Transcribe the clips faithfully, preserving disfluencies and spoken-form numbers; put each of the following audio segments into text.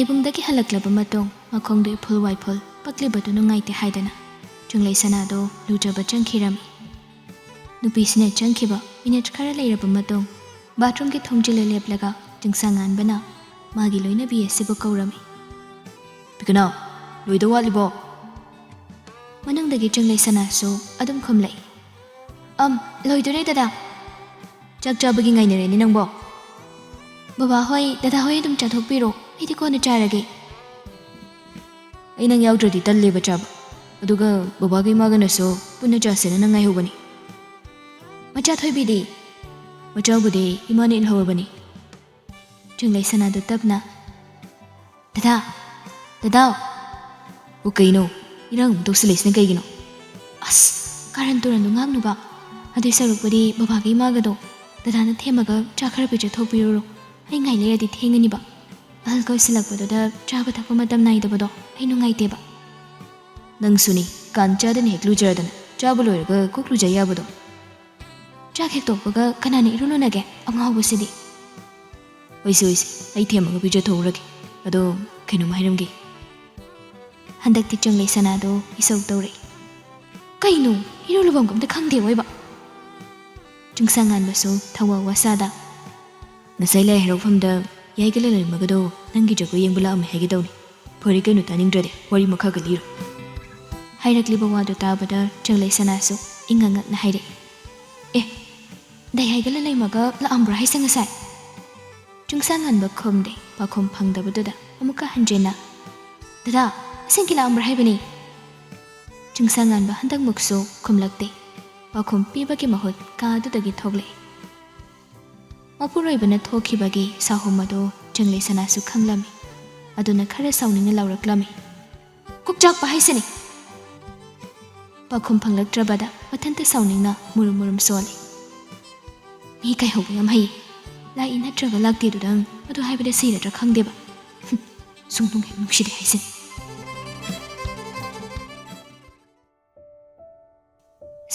ꯏꯕꯨꯡꯗꯒꯤ ꯍꯜꯂꯛꯂꯕ ꯃꯇꯨꯡ ꯃꯈꯣꯡꯗꯣ ꯏꯐꯨꯜ ꯋꯥꯏꯐꯨꯜ ꯄꯛꯂꯤꯕꯗꯨ ꯅꯨꯡꯉꯥꯏꯇꯦ ꯍꯥꯏꯗꯅ ꯆꯨꯡꯂꯩ ꯁꯅꯥꯗꯣ ꯂꯨꯖꯕ ꯆꯪꯈꯤꯔꯝꯃꯤ꯫ ꯅꯨꯄꯤꯁꯤꯅ ꯆꯪꯈꯤꯕ ꯃꯤꯅꯤꯠ ꯈꯔ ꯂꯩꯔꯕ ꯃꯇꯨꯡ ꯕꯥꯊꯔꯨꯝꯒꯤ ꯊꯣꯡꯖꯤꯜꯂ ꯂꯦꯞꯂꯒ ꯆꯤꯡꯁꯥꯡꯉꯥꯟꯕꯅ ꯃꯥꯒꯤ ꯂꯣꯏꯅꯕꯤ ꯑꯁꯤꯕꯨ ꯀꯧꯔꯝꯃꯤ꯫ "ꯄꯤꯀꯅꯥ, ꯂꯣꯏꯗ ꯋꯥꯠꯂꯤꯕꯣ?" ꯃꯅꯨꯡꯗꯒꯤ ꯆꯤꯡꯂꯩ ꯁꯅꯥꯁꯨ ꯑꯗꯨꯝ ꯈꯨꯝꯂꯛꯏ꯫ "ꯑꯝ, ꯂꯣꯏꯗꯣꯔꯦ ꯗꯗꯥ꯫ ꯆꯥꯛ ꯆꯥꯕꯒꯤ ꯉꯥꯏꯅꯔꯦꯅꯦ ꯅꯪꯕꯣ꯫ ꯕꯕꯥ ꯍꯣꯏ, ꯗꯗꯥ ꯍꯣꯏ ꯑꯗꯨꯝ ꯆꯥꯊꯣꯛꯄꯤꯔꯣ, ꯑꯩꯗꯤ ꯀꯣꯟꯅ ꯆꯥꯔꯒꯦ꯫" "ꯑꯩ ꯅꯪ ꯌꯥꯎꯗ꯭ꯔꯗꯤ ꯇꯜꯂꯦꯕ ꯆꯥꯕ꯫ ꯑꯗꯨꯒ ꯕꯕꯥꯒ ꯏꯃꯥꯒꯅꯁꯨ ꯄꯨꯟꯅ ꯆꯥꯁꯦꯅ ꯅꯪ ꯉꯥꯏꯍꯧꯕꯅꯤ꯫" "ꯃꯆꯥ ꯊꯣꯏꯕꯤꯗꯤ?" "ꯃꯆꯥꯕꯨꯗꯤ ꯏꯃꯥꯅ ꯏꯜꯍꯧꯔꯕꯅꯤ꯫" ꯆꯤꯡꯂꯩ ꯁꯅꯥꯗꯨ ꯇꯞꯅ, "ꯗꯗꯥ, ꯗꯗꯥ!" "ꯑꯣ, ꯀꯩꯅꯣ? ꯏꯔꯥꯡ ꯑꯃꯨꯛ ꯇꯧꯁꯤꯜꯂꯛꯏꯁꯤꯅ ꯀꯩꯒꯤꯅꯣ?" "ꯑꯁ, ꯀꯥꯔꯟ ꯇꯨꯔꯟꯗꯣ ꯉꯥꯡꯅꯨꯕ꯫ ꯑꯗꯨꯏ ꯁꯔꯨꯛꯄꯨꯗꯤ ꯕꯕꯥꯒ ꯏꯃꯥꯒꯗꯣ ꯗꯗꯥꯅ ꯊꯦꯝꯃꯒ ꯆꯥ ꯈꯔ ꯄꯤꯖꯊꯣꯛꯄꯤꯔꯨꯔꯣ꯫ ꯑꯩ ꯉꯥꯏ ꯂꯩꯔꯗꯤ ꯊꯦꯡꯉꯅꯤꯕ꯫ ꯑꯍꯜ ꯀꯧꯁꯤꯜꯂꯛꯄꯗꯨꯗ ꯆꯥꯕ ꯊꯛꯄ ꯃꯇꯝ ꯅꯥꯏꯗꯕꯗꯣ ꯑꯩ ꯅꯨꯡꯉꯥꯏꯇꯦꯕ꯫" "ꯅꯪꯁꯨꯅꯤ, ꯀꯥꯟ ꯆꯥꯗꯅ ꯍꯦꯛ ꯂꯨꯖꯔꯗꯅ ꯆꯥꯕ ꯂꯣꯏꯔꯒ ꯀꯣꯛ ꯂꯨꯖ ꯌꯥꯕꯗꯣ꯫ ꯆꯥꯛ ꯍꯦꯛ ꯇꯣꯛꯄꯒ ꯀꯅꯥꯅ ꯏꯔꯨ ꯂꯨꯅꯒꯦ? ꯑꯉꯥꯎꯕꯁꯤꯗꯤ꯫" "ꯑꯣꯏꯁꯦ, ꯑꯣꯏꯁꯦ, ꯑꯩ ꯊꯦꯝꯃꯒ ꯄꯤꯖꯊꯣꯛꯎꯔꯒꯦ꯫ ꯑꯗꯣ ꯀꯩꯅꯣꯝ ꯍꯥꯏꯔꯝꯒꯦ꯫" ꯍꯟꯗꯛꯇꯤ ꯆꯤꯡꯂꯩ ꯁꯅꯥꯗꯣ ꯏꯁꯧ ꯇꯧꯔꯛꯏ꯫ "ꯀꯩꯅꯣ? ꯏꯔꯨ ꯂꯨꯐꯝꯒ ꯑꯝꯇ ꯈꯪꯗꯦ ꯑꯣꯏꯕ꯫" ꯆꯤꯡꯁꯥꯡꯉꯥꯟꯕꯁꯨ ꯊꯋꯥ ꯋꯥꯁꯥꯗ, "ꯉꯁꯥꯏ ꯂꯥꯏ ꯍꯔꯥꯎꯐꯝꯗ ꯌꯥꯏꯒ ꯂꯩꯃꯒꯗꯣ ꯅꯪꯒꯤ ꯖꯒꯣꯏ ꯌꯦꯡꯕ ꯂꯥꯛꯑꯝꯃꯦ ꯍꯥꯏꯒꯦ ꯇꯧꯅꯤ꯫ ꯐꯔꯦ ꯀꯩꯅꯣ, ꯇꯥꯅꯤꯡꯗ꯭ꯔꯗꯤ ꯋꯥꯔꯤ ꯃꯈꯥꯒ ꯂꯤꯔꯣ꯫" ꯍꯥꯏꯔꯛꯂꯤꯕ ꯋꯥꯗꯨ ꯇꯥꯕꯗ ꯆꯤꯡꯂꯩ ꯁꯅꯥꯁꯨ ꯏꯪꯉ ꯉꯛꯅ ꯍꯥꯏꯔꯛꯏ, "ꯑꯦ, ꯗꯥꯏꯍꯥꯏꯒ ꯂꯩꯃꯒ ꯂꯥꯛꯑꯝꯕ꯭ꯔꯥ ꯍꯥꯏꯁꯦ ꯉꯁꯥꯏ?" ꯆꯤꯡꯁꯥꯡꯉꯥꯟꯕ ꯈꯨꯝꯗꯦ꯫ ꯄꯥꯈꯨꯝ ꯐꯪꯗꯕꯗꯨꯗ ꯑꯃꯨꯛꯀ ꯍꯟꯖꯤꯟꯅ, "ꯗꯗꯥ, ꯑꯁꯦꯡꯀꯤ ꯂꯥꯛꯑꯝꯕ꯭ꯔꯥ ꯍꯥꯏꯕꯅꯤ?" ꯆꯤꯡꯁꯥꯡꯉꯥꯟꯕ ꯍꯟꯗꯛꯃꯨꯛꯁꯨ ꯈꯨꯝꯂꯛꯇꯦ꯫ ꯄꯥꯈꯨꯝ ꯄꯤꯕꯒꯤ ꯃꯍꯨꯠ ꯀꯥꯗꯨꯗꯒꯤ ꯊꯣꯛꯂꯛꯏ꯫ ꯃꯄꯨꯔꯣꯏꯕꯅ ꯊꯣꯛꯈꯤꯕꯒꯤ ꯁꯥꯍꯨꯝ ꯑꯗꯨ ꯆꯤꯡꯂꯩ ꯁꯅꯥꯁꯨ ꯈꯪꯂꯝꯃꯤ꯫ ꯑꯗꯨꯅ ꯈꯔ ꯁꯥꯎꯅꯤꯡꯅ ꯂꯥꯎꯔꯛꯂꯝꯃꯤ, "ꯀꯣꯛꯆꯥꯛꯄ ꯍꯥꯏꯁꯤꯅꯤ!" ꯄꯥꯎꯈꯨꯝ ꯐꯪꯂꯛꯇ꯭ꯔꯕꯗ ꯃꯊꯟꯇ ꯁꯥꯎꯅꯤꯡꯅ ꯃꯨꯔꯨꯝ ꯃꯨꯔꯨꯝ ꯁꯣꯜꯂꯤ꯫ "ꯃꯤ ꯀꯥꯏꯍꯧꯕ ꯌꯥꯝ ꯍꯩ꯫ ꯂꯥꯛꯏ ꯅꯠꯇ꯭ꯔꯒ ꯂꯥꯛꯇꯦꯗꯨꯗꯪ ꯑꯗꯨ ꯍꯥꯏꯕꯗ ꯁꯤꯔꯗ꯭ꯔꯥ ꯈꯪꯗꯦꯕ꯫ ꯍꯨꯝ, ꯁꯨꯡꯅꯨꯡ ꯍꯦꯛ ꯅꯨꯡꯁꯤꯗꯦ ꯍꯥꯏꯁꯤꯅꯤ!"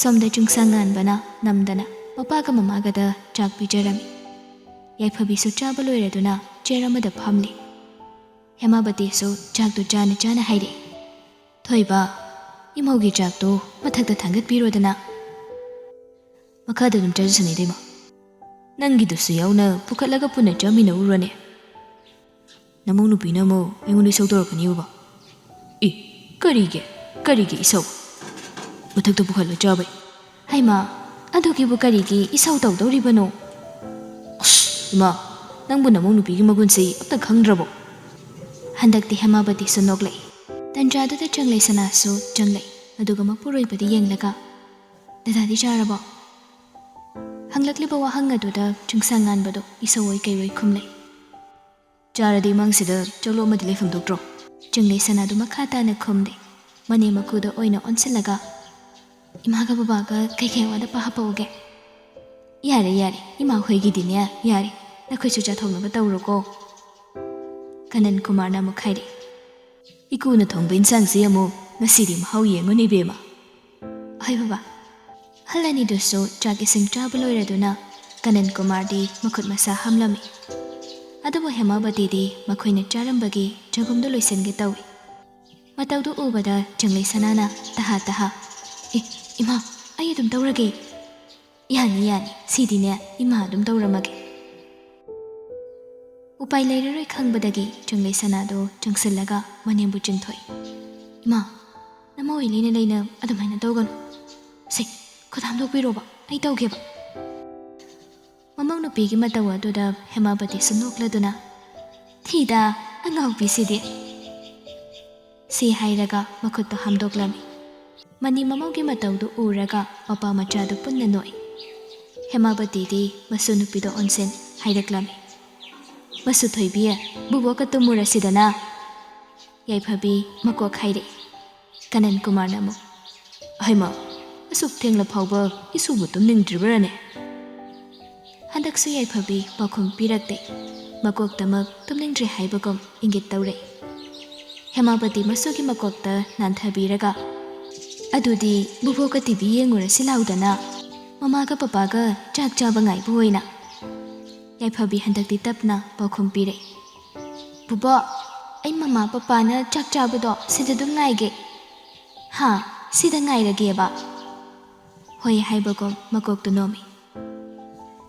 ꯁꯣꯝꯗ ꯆꯤꯡꯁꯥꯡ ꯉꯥꯟꯕꯅ ꯅꯝꯗꯅ ꯃꯄꯥꯒ ꯃꯃꯥꯒꯗ ꯆꯥꯛ ꯄꯤꯖꯔꯝꯃꯤ꯫ ꯌꯥꯏꯐꯕꯤꯁꯨ ꯆꯥꯕ ꯂꯣꯏꯔꯗꯨꯅ ꯆꯤꯌꯔ ꯑꯃꯗ ꯐꯝꯂꯤ꯫ ꯍꯦꯃꯥꯕꯇꯤꯁꯨ ꯆꯥꯛꯇꯨ ꯆꯥꯅ ꯆꯥꯅ ꯍꯥꯏꯔꯛꯏ, "ꯊꯣꯏꯕ, ꯏꯃꯧꯒꯤ ꯆꯥꯛꯇꯨ ꯃꯊꯛꯇ ꯊꯥꯡꯒꯠꯄꯤꯔꯣꯗꯅ꯫ ꯃꯈꯥꯗ ꯑꯗꯨꯝ ꯆꯥꯖꯁꯅꯤ ꯏꯇꯩꯃ꯫ ꯅꯪꯒꯤꯗꯨꯁꯨ ꯌꯥꯎꯅ ꯄꯨꯈꯠꯂꯒ ꯄꯨꯟꯅ ꯆꯥꯃꯤꯟꯅꯧꯔꯣꯅꯦ꯫ ꯅꯃꯧ ꯅꯨꯄꯤꯅ ꯑꯃꯨꯛ ꯑꯩꯉꯣꯟꯗ ꯏꯁꯧ ꯇꯧꯔꯛꯀꯅꯤ ꯕꯕꯥ꯫" "ꯏ, ꯀꯔꯤꯒꯤ? ꯀꯔꯤꯒꯤ ꯏꯁꯧ? ꯃꯊꯛꯇ ꯄꯨꯈꯠꯂ ꯆꯥꯕꯩ꯫" "ꯍꯩꯃꯥ, ꯑꯗꯨꯒꯤꯕꯨ ꯀꯔꯤꯒꯤ ꯏꯁꯧ ꯇꯧꯗꯧꯔꯤꯕꯅꯣ?" "ꯑꯁ, ꯏꯃꯥ, ꯅꯪꯕꯨ ꯅꯃꯧ ꯅꯨꯄꯤꯒꯤ ꯃꯒꯨꯟꯁꯤ ꯑꯝꯇ ꯈꯪꯗ꯭ꯔꯕꯣ?" ꯍꯟꯗꯛꯇꯤ ꯍꯦꯃꯥꯕꯇꯤꯁꯨ ꯅꯣꯛꯂꯛꯏ꯫ ꯇꯟꯖꯥꯗꯨꯗ ꯆꯪꯂꯩ ꯁꯅꯥꯁꯨ ꯆꯪꯂꯛꯏ꯫ ꯑꯗꯨꯒ ꯃꯄꯨꯔꯣꯏꯕꯗ ꯌꯦꯡꯂꯒ, "ꯗꯗꯥꯗꯤ ꯆꯥꯔꯕꯣ?" ꯍꯪꯂꯛꯂꯤꯕ ꯋꯥꯍꯪ ꯑꯗꯨꯗ ꯆꯤꯡꯁꯥꯡ ꯉꯥꯟꯕꯗꯣ ꯏꯁꯧ ꯑꯣꯏ ꯀꯩ ꯑꯣꯏ ꯈꯨꯝꯂꯛꯏ꯫ "ꯆꯥꯔꯗꯤ ꯏꯃꯥꯡꯁꯤꯗ ꯆꯥꯛꯂꯣꯛ ꯑꯃꯗꯤ ꯂꯩꯐꯝ ꯊꯣꯛꯇ꯭ꯔꯣ?" ꯆꯤꯡꯂꯩ ꯁꯅꯥꯗꯨ ꯃꯈꯥ ꯇꯥꯅ ꯈꯨꯝꯗꯦ꯫ ꯃꯅꯦꯝ ꯃꯀꯨꯗ ꯑꯣꯏꯅ ꯑꯣꯟꯁꯤꯜꯂꯒ, "ꯏꯃꯥꯒ ꯕꯕꯥꯒ ꯀꯩꯀꯩ ꯑꯋꯥꯠ ꯑꯄꯥ ꯍꯥꯞꯄꯛꯎꯒꯦ?" "ꯌꯥꯔꯦ, ꯌꯥꯔꯦ, ꯏꯃꯥ ꯍꯣꯏꯒꯤꯗꯤꯅꯦ, ꯌꯥꯔꯦ, ꯅꯈꯣꯏꯁꯨ ꯆꯥꯊꯣꯛꯅꯕ ꯇꯧꯔꯣꯀꯣ꯫" ꯀꯅꯟ ꯀꯨꯃꯥꯔꯅ ꯑꯃꯨꯛ ꯍꯥꯏꯔꯛꯏ, "ꯏꯀꯨꯅ ꯊꯣꯡꯕ ꯏꯟꯁꯥꯡꯁꯤ ꯑꯃꯨꯛ ꯉꯁꯤꯗꯤ ꯃꯍꯥꯎ ꯌꯦꯡꯉꯨꯅꯦ ꯏꯕꯦꯝꯃ꯫" "ꯍꯣꯏ ꯕꯕꯥ꯫" ꯑꯍꯜ ꯑꯅꯤꯗꯨꯁꯨ ꯆꯥꯛ ꯏꯁꯤꯡ ꯆꯥꯕ ꯂꯣꯏꯔꯗꯨꯅ ꯀꯅꯟ ꯀꯨꯃꯥꯔꯗꯤ ꯃꯈꯨꯠ ꯃꯁꯥ ꯍꯥꯝꯂꯝꯃꯤ꯫ ꯑꯗꯨꯕꯨ ꯍꯦꯃꯥꯕꯇꯤꯗꯤ ꯃꯈꯣꯏꯅ ꯆꯥꯔꯝꯕꯒꯤ ꯆꯒꯨꯝꯗꯨ ꯂꯣꯏꯁꯤꯟꯒꯦ ꯇꯧꯏ꯫ ꯃꯇꯧꯗꯨ ꯎꯕꯗ ꯆꯤꯡꯂꯩ ꯁꯅꯥꯅ ꯇꯍꯥ ꯇꯍꯥ, "ꯑꯦ, ꯏꯃꯥ, ꯑꯩ ꯑꯗꯨꯝ ꯇꯧꯔꯒꯦ꯫" "ꯌꯥꯅꯤ, ꯌꯥꯅꯤ, ꯁꯤꯗꯤꯅꯦ ꯏꯃꯥ ꯑꯗꯨꯝ ꯇꯧꯔꯝꯃꯒꯦ꯫" ꯎꯄꯥꯏ ꯂꯩꯔꯔꯣꯏ ꯈꯪꯕꯗꯒꯤ ꯆꯤꯡꯂꯩ ꯁꯅꯥꯗꯣ ꯆꯪꯁꯤꯜꯂꯒ ꯃꯅꯦꯝꯕꯨ ꯆꯤꯡꯊꯣꯛꯏ꯫ "ꯏꯃꯥ, ꯅꯃꯧ ꯑꯣꯏ ꯂꯩꯅ ꯂꯩꯅ ꯑꯗꯨꯃꯥꯏꯅ ꯇꯧꯒꯅꯨ꯫ ꯁꯦ, ꯈꯨꯠ ꯍꯥꯝꯗꯣꯛꯄꯤꯔꯣꯕ, ꯑꯩ ꯇꯧꯒꯦꯕ꯫" ꯃꯃꯧ ꯅꯨꯄꯤꯒꯤ ꯃꯇꯧ ꯑꯗꯨꯗ ꯍꯦꯃꯥꯕꯇꯤꯁꯨ ꯅꯣꯛꯂꯗꯨꯅ, "ꯊꯤꯗ, ꯑꯉꯥꯎꯕꯤꯁꯤꯗꯤ꯫" ꯁꯤ ꯍꯥꯏꯔꯒ ꯃꯈꯨꯠꯇꯣ ꯍꯥꯝꯗꯣꯛꯂꯝꯃꯤ꯫ ꯃꯅꯤ ꯃꯃꯧꯒꯤ ꯃꯇꯧꯗꯨ ꯎꯔꯒ ꯃꯄꯥ ꯃꯆꯥꯗꯨ ꯄꯨꯟꯅ ꯅꯣꯛꯏ꯫ ꯍꯦꯃꯥꯕꯇꯤꯗꯤ ꯃꯁꯨ ꯅꯨꯄꯤꯗ ꯑꯣꯟꯁꯤꯟ ꯍꯥꯏꯔꯛꯂꯝꯃꯤ, "ꯃꯁꯨ ꯊꯣꯏꯕꯤ, ꯕꯨꯕꯣꯛꯀ ꯇꯨꯝꯃꯨꯔꯁꯤꯗꯅ꯫" ꯌꯥꯏꯐꯕꯤ ꯃꯀꯣꯛ ꯍꯥꯏꯔꯛꯏ꯫ ꯀꯅꯟ ꯀꯨꯃꯥꯔꯅ ꯑꯃꯨꯛ, "ꯍꯩꯃꯥ, ꯑꯁꯨꯛ ꯊꯦꯡꯂ ꯐꯥꯎꯕ ꯏꯁꯨꯕꯨ ꯇꯨꯝꯅꯤꯡꯗ꯭ꯔꯤꯕꯔꯅꯦ?" ꯍꯟꯗꯛꯁꯨ ꯌꯥꯏꯐꯕꯤ ꯄꯥꯎꯈꯨꯝ ꯄꯤꯔꯛꯇꯦ꯫ ꯃꯀꯣꯛꯇꯃꯛ ꯇꯨꯝꯅꯤꯡꯗ꯭ꯔꯤ ꯍꯥꯏꯕꯒꯨꯝ ꯏꯪꯒꯤꯠ ꯇꯧꯔꯛꯏ꯫ ꯍꯦꯃꯥꯕꯇꯤ ꯃꯁꯨꯒꯤ ꯃꯀꯣꯛꯇ ꯅꯥꯟꯊꯕꯤꯔꯒ, "ꯑꯗꯨꯗꯤ ꯕꯨꯕꯣꯛꯀ ꯇꯤꯚꯤ ꯌꯦꯡꯉꯨꯔꯁꯤ ꯂꯥꯎꯗꯅ, ꯃꯃꯥꯒ ꯄꯄꯥꯒ ꯆꯥꯛ ꯆꯥꯕ ꯉꯥꯏꯕ ꯑꯣꯏꯅ꯫" ꯌꯥꯏꯐꯕꯤ ꯍꯟꯗꯛꯇꯤ ꯇꯞꯅ ꯄꯥꯎꯈꯨꯝ ꯄꯤꯔꯛꯏ, "ꯕꯨꯕꯣꯛ, ꯑꯩ ꯃꯃꯥ ꯄꯄꯥꯅ ꯆꯥꯛ ꯆꯥꯕꯗꯣ ꯁꯤꯗ ꯑꯗꯨꯝ ꯉꯥꯏꯒꯦ꯫ ꯍꯥ? ꯁꯤꯗ ꯉꯥꯏꯔꯒꯦꯕ?" ꯍꯣꯏ ꯍꯥꯏꯕꯒꯨꯝ ꯃꯀꯣꯛꯇꯨ ꯅꯣꯝꯃꯤ꯫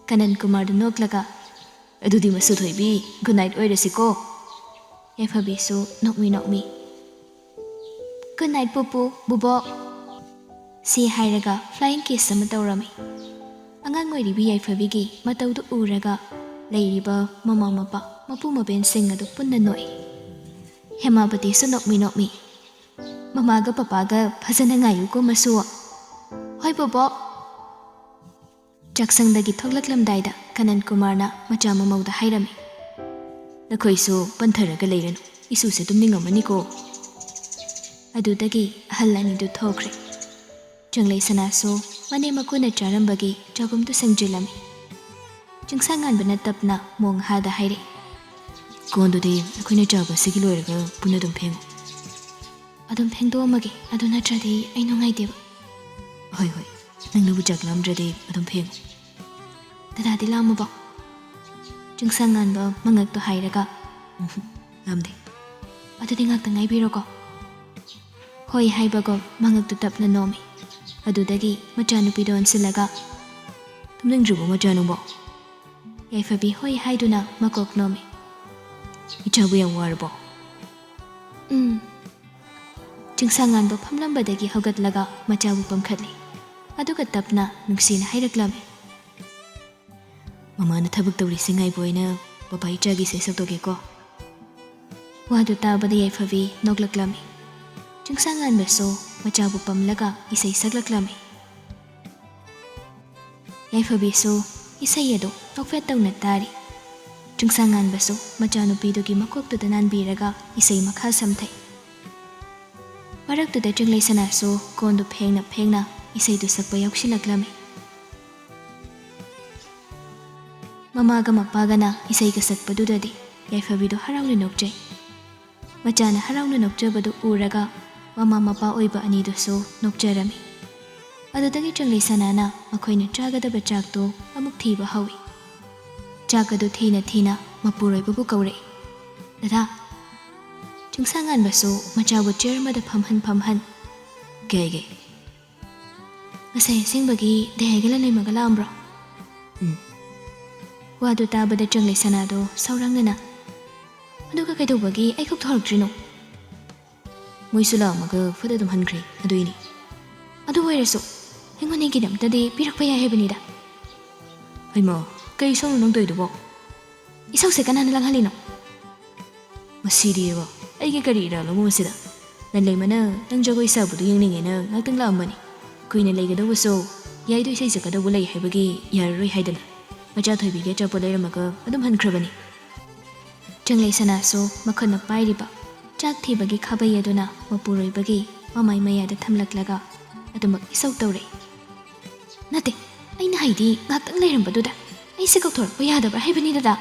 ꯀꯅꯟ ꯀꯨꯃꯥꯔꯗꯨ ꯅꯣꯛꯂꯒ, "ꯑꯗꯨꯗꯤ ꯃꯁꯨ ꯊꯣꯏꯕꯤ, good night ꯑꯣꯏꯔꯁꯤꯀꯣ?" ꯌꯥꯏꯐꯕꯤꯁꯨ ꯅꯣꯛꯃꯤ ꯅꯣꯛꯃꯤ, "Good night ꯄꯨꯄꯨ, ꯕꯨꯕꯣꯛ"꯫ ꯁꯤ ꯍꯥꯏꯔꯒ flying kiss ꯑꯃ ꯇꯧꯔꯝꯃꯤ꯫ ꯑꯉꯥꯡ ꯑꯣꯏꯔꯤꯕꯤ ꯌꯥꯏꯐꯕꯤꯒꯤ ꯃꯇꯧꯗꯨ ꯎꯔꯒ ꯂꯩꯔꯤꯕ ꯃꯃꯥ ꯃꯄꯥ, ꯃꯄꯨ ꯃꯕꯦꯟꯁꯤꯡ ꯑꯗꯨ ꯄꯨꯟꯅ ꯅꯣꯛꯏ꯫ ꯍꯦꯃꯥꯄꯇꯤꯁꯨ ꯅꯣꯛꯃꯤ ꯅꯣꯛꯃꯤ, "ꯃꯃꯥꯒ ꯄꯄꯥꯒ ꯐꯖꯅ ꯉꯥꯏꯌꯨꯀꯣ ꯃꯁꯨ"꯫ "ꯍꯣꯏ ꯕꯣꯕꯣꯛ"꯫ ꯆꯥꯛꯁꯪꯗꯒꯤ ꯊꯣꯛꯂꯛꯂꯝꯗꯥꯏꯗ ꯀꯅꯟ ꯀꯨꯃꯥꯔꯅ ꯃꯆꯥ ꯃꯃꯧꯗ ꯍꯥꯏꯔꯝꯃꯤ, "ꯅꯈꯣꯏꯁꯨ ꯄꯟꯊꯔꯒ ꯂꯩꯔꯅꯨ, ꯏꯁꯨꯁꯦ ꯇꯨꯝꯅꯤꯡꯉꯝꯃꯅꯤꯀꯣ"꯫ ꯑꯗꯨꯗꯒꯤ ꯑꯍꯜ ꯑꯅꯤꯗꯨ ꯊꯣꯛꯈ꯭ꯔꯦ꯫ ꯆꯪꯂꯩ ꯁꯅꯥꯁꯨ ꯃꯅꯦꯝ ꯃꯀꯨꯅ ꯆꯥꯔꯝꯕꯒꯤ ꯆꯥꯛꯈꯨꯝꯗꯨ ꯁꯦꯡꯖꯤꯜꯂꯝꯃꯤ꯫ ꯆꯤꯡꯁꯥꯡꯉꯥꯟꯕꯅ ꯇꯞꯅ ꯃꯣꯡꯍꯥꯗ ꯍꯥꯏꯔꯛꯏ, "ꯀꯣꯟꯗꯨꯗꯤ ꯑꯩꯈꯣꯏꯅ ꯆꯥꯕ ꯑꯁꯤꯒꯤ ꯂꯣꯏꯔꯒ ꯄꯨꯟꯅ ꯑꯗꯨꯝ ꯐꯦꯡꯉꯨ"꯫ "ꯑꯗꯨꯝ ꯐꯦꯡꯗꯣꯛꯑꯝꯃꯒꯦ, ꯑꯗꯨ ꯅꯠꯇ꯭ꯔꯗꯤ ꯑꯩ ꯅꯨꯡꯉꯥꯏꯇꯦꯕ"꯫ "ꯍꯣꯏ, ꯍꯣꯏ, ꯅꯪꯅꯕꯨ ꯆꯥꯛ ꯂꯥꯝꯗ꯭ꯔꯗꯤ ꯑꯗꯨꯝ ꯐꯦꯡꯉꯨ"꯫ "ꯗꯗꯥꯗꯤ ꯂꯥꯝꯃꯕꯣ?" ꯆꯤꯡꯁꯥꯡꯉꯥꯟꯕ ꯃꯉꯛꯇꯨ ꯍꯥꯏꯔꯒ, "ꯎꯝꯍꯨꯝ, ꯂꯥꯝꯗꯦ"꯫ "ꯑꯗꯨꯗꯤ ꯉꯥꯛꯇꯪ ꯉꯥꯏꯕꯤꯔꯣꯀꯣ"꯫ ꯍꯣꯏ ꯍꯥꯏꯕꯒꯨꯝ ꯃꯉꯛꯇꯨ ꯇꯞꯅ ꯅꯣꯝꯃꯤ꯫ ꯑꯗꯨꯗꯒꯤ ꯃꯆꯥꯅꯨꯄꯤꯗ ꯑꯣꯟꯁꯤꯜꯂꯒ, "ꯇꯨꯝꯅꯤꯡꯗ꯭ꯔꯤꯕꯣ ꯃꯆꯥ ꯅꯪꯕꯣ?" ꯌꯥꯏꯐꯕꯤ ꯍꯣꯏ ꯍꯥꯏꯗꯨꯅ ꯃꯀꯣꯛ ꯅꯣꯝꯃꯤ꯫ "ꯏꯆꯥꯕꯨ ꯌꯥꯝ ꯋꯥꯔꯕꯣ?" "ꯎꯝ"꯫ ꯆꯤꯡꯁꯥꯡꯉꯥꯟꯕ ꯐꯝꯂꯝꯕꯗꯒꯤ ꯍꯧꯒꯠꯂꯒ ꯃꯆꯥꯕꯨ ꯄꯝꯈꯠꯂꯤ꯫ ꯑꯗꯨꯒ ꯇꯞꯅ ꯅꯨꯡꯁꯤꯅ ꯍꯥꯏꯔꯛꯂꯝꯃꯤ, "ꯃꯃꯥꯅ ꯊꯕꯛ ꯇꯧꯔꯤꯁꯦ ꯉꯥꯏꯕ ꯑꯣꯏꯅ ꯄꯄꯥ ꯏꯆꯥꯒꯤ ꯏꯁꯩ ꯁꯛꯇꯣꯛꯀꯦꯀꯣ"꯫ ꯋꯥꯗꯨ ꯇꯥꯕꯗ ꯌꯥꯏꯐꯕꯤ ꯅꯣꯛꯂꯛꯂꯝꯃꯤ꯫ ꯆꯤꯡꯁꯥꯡꯉꯥꯟꯕꯁꯨ ꯃꯆꯥꯕꯨ ꯄꯝꯂꯒ ꯏꯁꯩ ꯁꯛꯂꯛꯂꯝꯃꯤ꯫ ꯌꯥꯏꯐꯕꯤꯁꯨ ꯏꯁꯩ ꯑꯗꯨ ꯅꯣꯛꯐꯦꯠ ꯇꯧꯅ ꯇꯥꯔꯤ꯫ ꯆꯤꯡꯁꯥꯡꯉꯥꯟꯕꯁꯨ ꯃꯆꯥꯅꯨꯄꯤꯗꯨꯒꯤ ꯃꯀꯣꯛꯇꯨꯗ ꯅꯥꯟꯕꯤꯔꯒ ꯏꯁꯩ ꯃꯈꯥ ꯁꯝꯊꯩ꯫ ꯃꯔꯛꯇꯨꯗ ꯆꯤꯡꯂꯩ ꯁꯅꯥꯁꯨ ꯀꯣꯟꯗꯨ ꯐꯦꯡꯅ ꯐꯦꯡꯅ ꯏꯁꯩꯗꯨ ꯁꯛꯄ ꯌꯥꯎꯁꯤꯜꯂꯛꯂꯝꯃꯤ꯫ ꯃꯃꯥꯒ ꯃꯄꯥꯒꯅ ꯏꯁꯩꯒ ꯁꯛꯄꯗꯨꯗꯗꯤ ꯌꯥꯏꯐꯕꯤꯗꯨ ꯍꯔꯥꯎꯅ ꯅꯣꯛꯆꯩ꯫ ꯃꯆꯥꯅ ꯍꯔꯥꯎꯅ ꯅꯣꯛꯆꯕꯗꯨ ꯎꯔꯒ ꯃꯃꯥ ꯃꯄꯥ ꯑꯣꯏꯕ ꯑꯅꯤꯗꯨꯁꯨ ꯅꯣꯛꯆꯔꯝꯃꯤ꯫ ꯑꯗꯨꯗꯒꯤ ꯆꯤꯡꯂꯩ ꯁꯅꯥꯅ ꯃꯈꯣꯏꯅ ꯆꯥꯒꯗꯕ ꯆꯥꯛꯇꯨ ꯑꯃꯨꯛ ꯊꯤꯕ ꯍꯧꯏ꯫ ꯆꯥꯛ ꯑꯗꯨ ꯊꯤꯅ ꯊꯤꯅ ꯃꯄꯨꯔꯣꯏꯕꯕꯨ ꯀꯧꯔꯛꯏ, "ꯗꯗꯥ, ꯆꯤꯡꯁꯥꯡꯉꯥꯟꯕꯁꯨ ꯃꯆꯥꯕꯨ ꯆꯤꯌꯔ ꯑꯃꯗ ꯐꯝꯍꯟ ꯐꯝꯍꯟ, "ꯀꯩꯒꯤ? ꯉꯁꯥꯏ ꯑꯁꯦꯡꯕꯒꯤ ꯗꯌꯥꯏꯒ ꯂꯟꯂꯩꯃꯒ ꯂꯥꯛꯑꯝꯕ꯭ꯔꯣ?" "ꯎꯝ꯫" ꯋꯥꯗꯨ ꯇꯥꯕꯗ ꯆꯪꯂꯩ ꯁꯅꯥꯗꯣ ꯁꯥꯎꯔꯥꯡꯅꯅ, "ꯑꯗꯨꯒ ꯀꯩꯗꯧꯕꯒꯤ ꯑꯩ ꯀꯧꯊꯣꯔꯛꯇ꯭ꯔꯤꯅꯣ?" "ꯃꯣꯏꯁꯨ ꯂꯥꯛꯑꯝꯃꯒ ꯐꯠ ꯑꯗꯨꯝ ꯍꯟꯈ꯭ꯔꯦ, ꯑꯗꯨꯏꯅꯤ꯫ ꯑꯗꯨ ꯑꯣꯏꯔꯁꯨ ꯑꯩꯉꯣꯟꯗꯒꯤꯗꯃꯛꯇꯗꯤ ꯄꯤꯔꯛꯄ ꯌꯥꯏ ꯍꯥꯏꯕꯅꯤꯗ꯫" "ꯍꯩꯃꯥ, ꯀꯩ ꯏꯁꯧꯅꯣ ꯅꯪ ꯇꯧꯔꯤꯗꯨꯕꯣ?" "ꯏꯁꯧꯁꯦ ꯀꯅꯥꯅ ꯂꯥꯡꯍꯜꯂꯤꯅꯣ?" "ꯃꯁꯤꯗꯤꯕ, ꯑꯩꯒꯤ ꯀꯔꯤ ꯏꯔꯥꯜꯂꯣ ꯃꯁꯤꯗ? ꯂꯟꯂꯩꯃꯅ ꯅꯪ ꯖꯒꯣꯏ ꯁꯥꯕꯗꯨ ꯌꯦꯡꯅꯤꯡꯉꯦꯅ ꯉꯥꯛꯇꯪ ꯂꯥꯛꯑꯝꯕꯅꯤ꯫ ꯀꯨꯏꯅ ꯂꯩꯒꯗꯧꯕꯁꯨ ꯌꯥꯏꯗꯣ ꯏꯁꯩ ꯁꯛꯀꯗꯧꯕ ꯂꯩ ꯍꯥꯏꯕꯒꯤ ꯌꯥꯔꯔꯣꯏ ꯍꯥꯏꯗꯅ꯫ ꯃꯆꯥ ꯊꯣꯏꯕꯤꯒꯤ ꯑꯆꯥꯄꯣꯠ ꯂꯩꯔꯝꯃꯒ ꯑꯗꯨꯝ ꯍꯟꯈ꯭ꯔꯕꯅꯤ꯫" ꯆꯪꯂꯩ ꯁꯅꯥꯁꯨ ꯃꯈꯨꯠꯅ ꯄꯥꯏꯔꯤꯕ ꯆꯥꯛ ꯊꯤꯕꯒꯤ ꯈꯥꯕꯩ ꯑꯗꯨꯅ ꯃꯄꯨꯔꯣꯏꯕꯒꯤ ꯃꯃꯥꯏ ꯃꯌꯥꯗ ꯊꯝꯂꯛꯂꯒ ꯑꯗꯨꯃꯛ ꯏꯁꯧ ꯇꯧꯔꯛꯏ꯫ "ꯅꯠꯇꯦ, ꯑꯩꯅ ꯍꯥꯏꯗꯤ ꯉꯥꯛꯇꯪ ꯂꯩꯔꯝꯕꯗꯨꯗ ꯑꯩꯁꯦ ꯀꯧꯊꯣꯔꯛꯄ ꯌꯥꯗꯕ꯭ꯔꯥ ꯍꯥꯏꯕꯅꯤꯗ꯫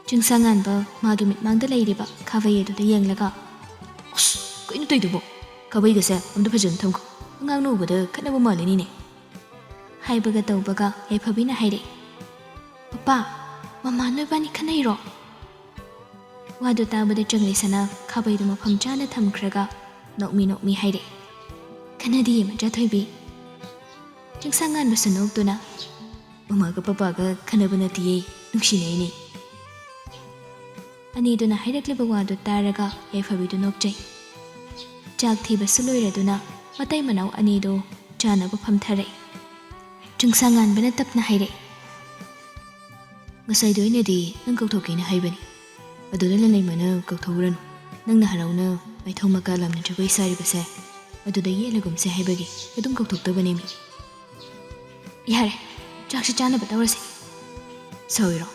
ꯆꯤꯡꯁꯥꯡꯉꯥꯟꯕ ꯃꯥꯒꯤ ꯃꯤꯠꯃꯥꯡꯗ ꯂꯩꯔꯤꯕ ꯈꯥꯕꯩ ꯑꯗꯨꯗ ꯌꯦꯡꯂꯒ, "ꯑꯁ, ꯀꯩꯅꯣ ꯇꯧꯏꯗꯨꯕꯣ? ꯈꯥꯕꯩꯒꯁꯦ ꯑꯝꯇ ꯐꯖꯅ ꯊꯝꯈꯣ꯫ ꯑꯉꯥꯡꯅ ꯎꯕꯗ ꯈꯠꯅꯕ ꯃꯥꯜꯂꯅꯤꯅꯦ꯫" ꯍꯥꯏꯕꯒ ꯇꯧꯕꯒ ꯌꯥꯏꯐꯕꯤꯅ ꯍꯥꯏꯔꯛꯏ, "ꯄꯄꯥ, ꯃꯃꯥ ꯅꯣꯏꯕꯥꯅꯤ ꯈꯠꯅꯩꯔꯣ?" ꯋꯥꯗꯨ ꯇꯥꯕꯗ ꯆꯪꯂꯩ ꯁꯅꯥ ꯈꯥꯕꯩꯗꯨ ꯃꯐꯝ ꯆꯥꯅ ꯊꯝꯈ꯭ꯔꯒ ꯅꯣꯛꯃꯤ ꯅꯣꯛꯃꯤ ꯍꯥꯏꯔꯛꯏ, "ꯈꯠꯅꯗꯤꯌꯦ ꯃꯆꯥ ꯊꯣꯏꯕꯤ꯫" ꯆꯤꯡꯁꯥꯡꯉꯥꯟꯕꯁꯨ ꯅꯣꯛꯇꯨꯅ, "ꯃꯃꯥꯒ ꯄꯄꯥꯒ ꯈꯠꯅꯕ ꯅꯠꯇꯤꯌꯦ, ꯅꯨꯡꯁꯤꯅꯩꯅꯦ꯫" ꯑꯅꯤꯗꯨꯅ ꯍꯥꯏꯔꯛꯂꯤꯕ ꯋꯥꯗꯨ ꯇꯥꯔꯒ ꯌꯥꯏꯐꯕꯤꯗꯨ ꯅꯣꯛꯆꯩ꯫ ꯆꯥꯛ ꯊꯤꯕꯁꯨ ꯂꯣꯏꯔꯗꯨꯅ ꯃꯇꯩ ꯃꯅꯥꯎ ꯑꯅꯤꯗꯨ ꯆꯥꯅꯕ ꯐꯝꯊꯔꯛꯏ꯫ ꯆꯤꯡꯁꯥꯡꯉꯥꯟꯕꯅ ꯇꯞꯅ ꯍꯥꯏꯔꯛꯏ, "ꯉꯁꯥꯏꯗꯣ ꯑꯩꯅꯗꯤ ꯅꯪ ꯀꯧꯊꯣꯛꯀꯦꯅ ꯍꯥꯏꯕꯅꯤ꯫ ꯑꯗꯨꯗ ꯂꯟꯂꯩꯃꯅ ꯀꯧꯊꯣꯛꯎꯔꯅꯨ꯫ ꯅꯪꯅ ꯍꯔꯥꯎꯅ ꯃꯥꯏꯊꯣꯡ ꯃꯀꯥ ꯂꯥꯝꯅ ꯖꯒꯣꯏ ꯁꯥꯔꯤꯕꯁꯦ ꯑꯗꯨꯗ ꯌꯦꯠꯂꯒꯨꯝꯁꯦ ꯍꯥꯏꯕꯒꯤ ꯑꯗꯨꯝ ꯀꯧꯊꯣꯛꯇꯕꯅꯦꯃꯤ꯫" "ꯌꯥꯔꯦ, ꯆꯥꯛꯁꯤ ꯆꯥꯅꯕ ꯇꯧꯔꯁꯦ꯫" "ꯁꯥꯎꯏꯔꯣ?"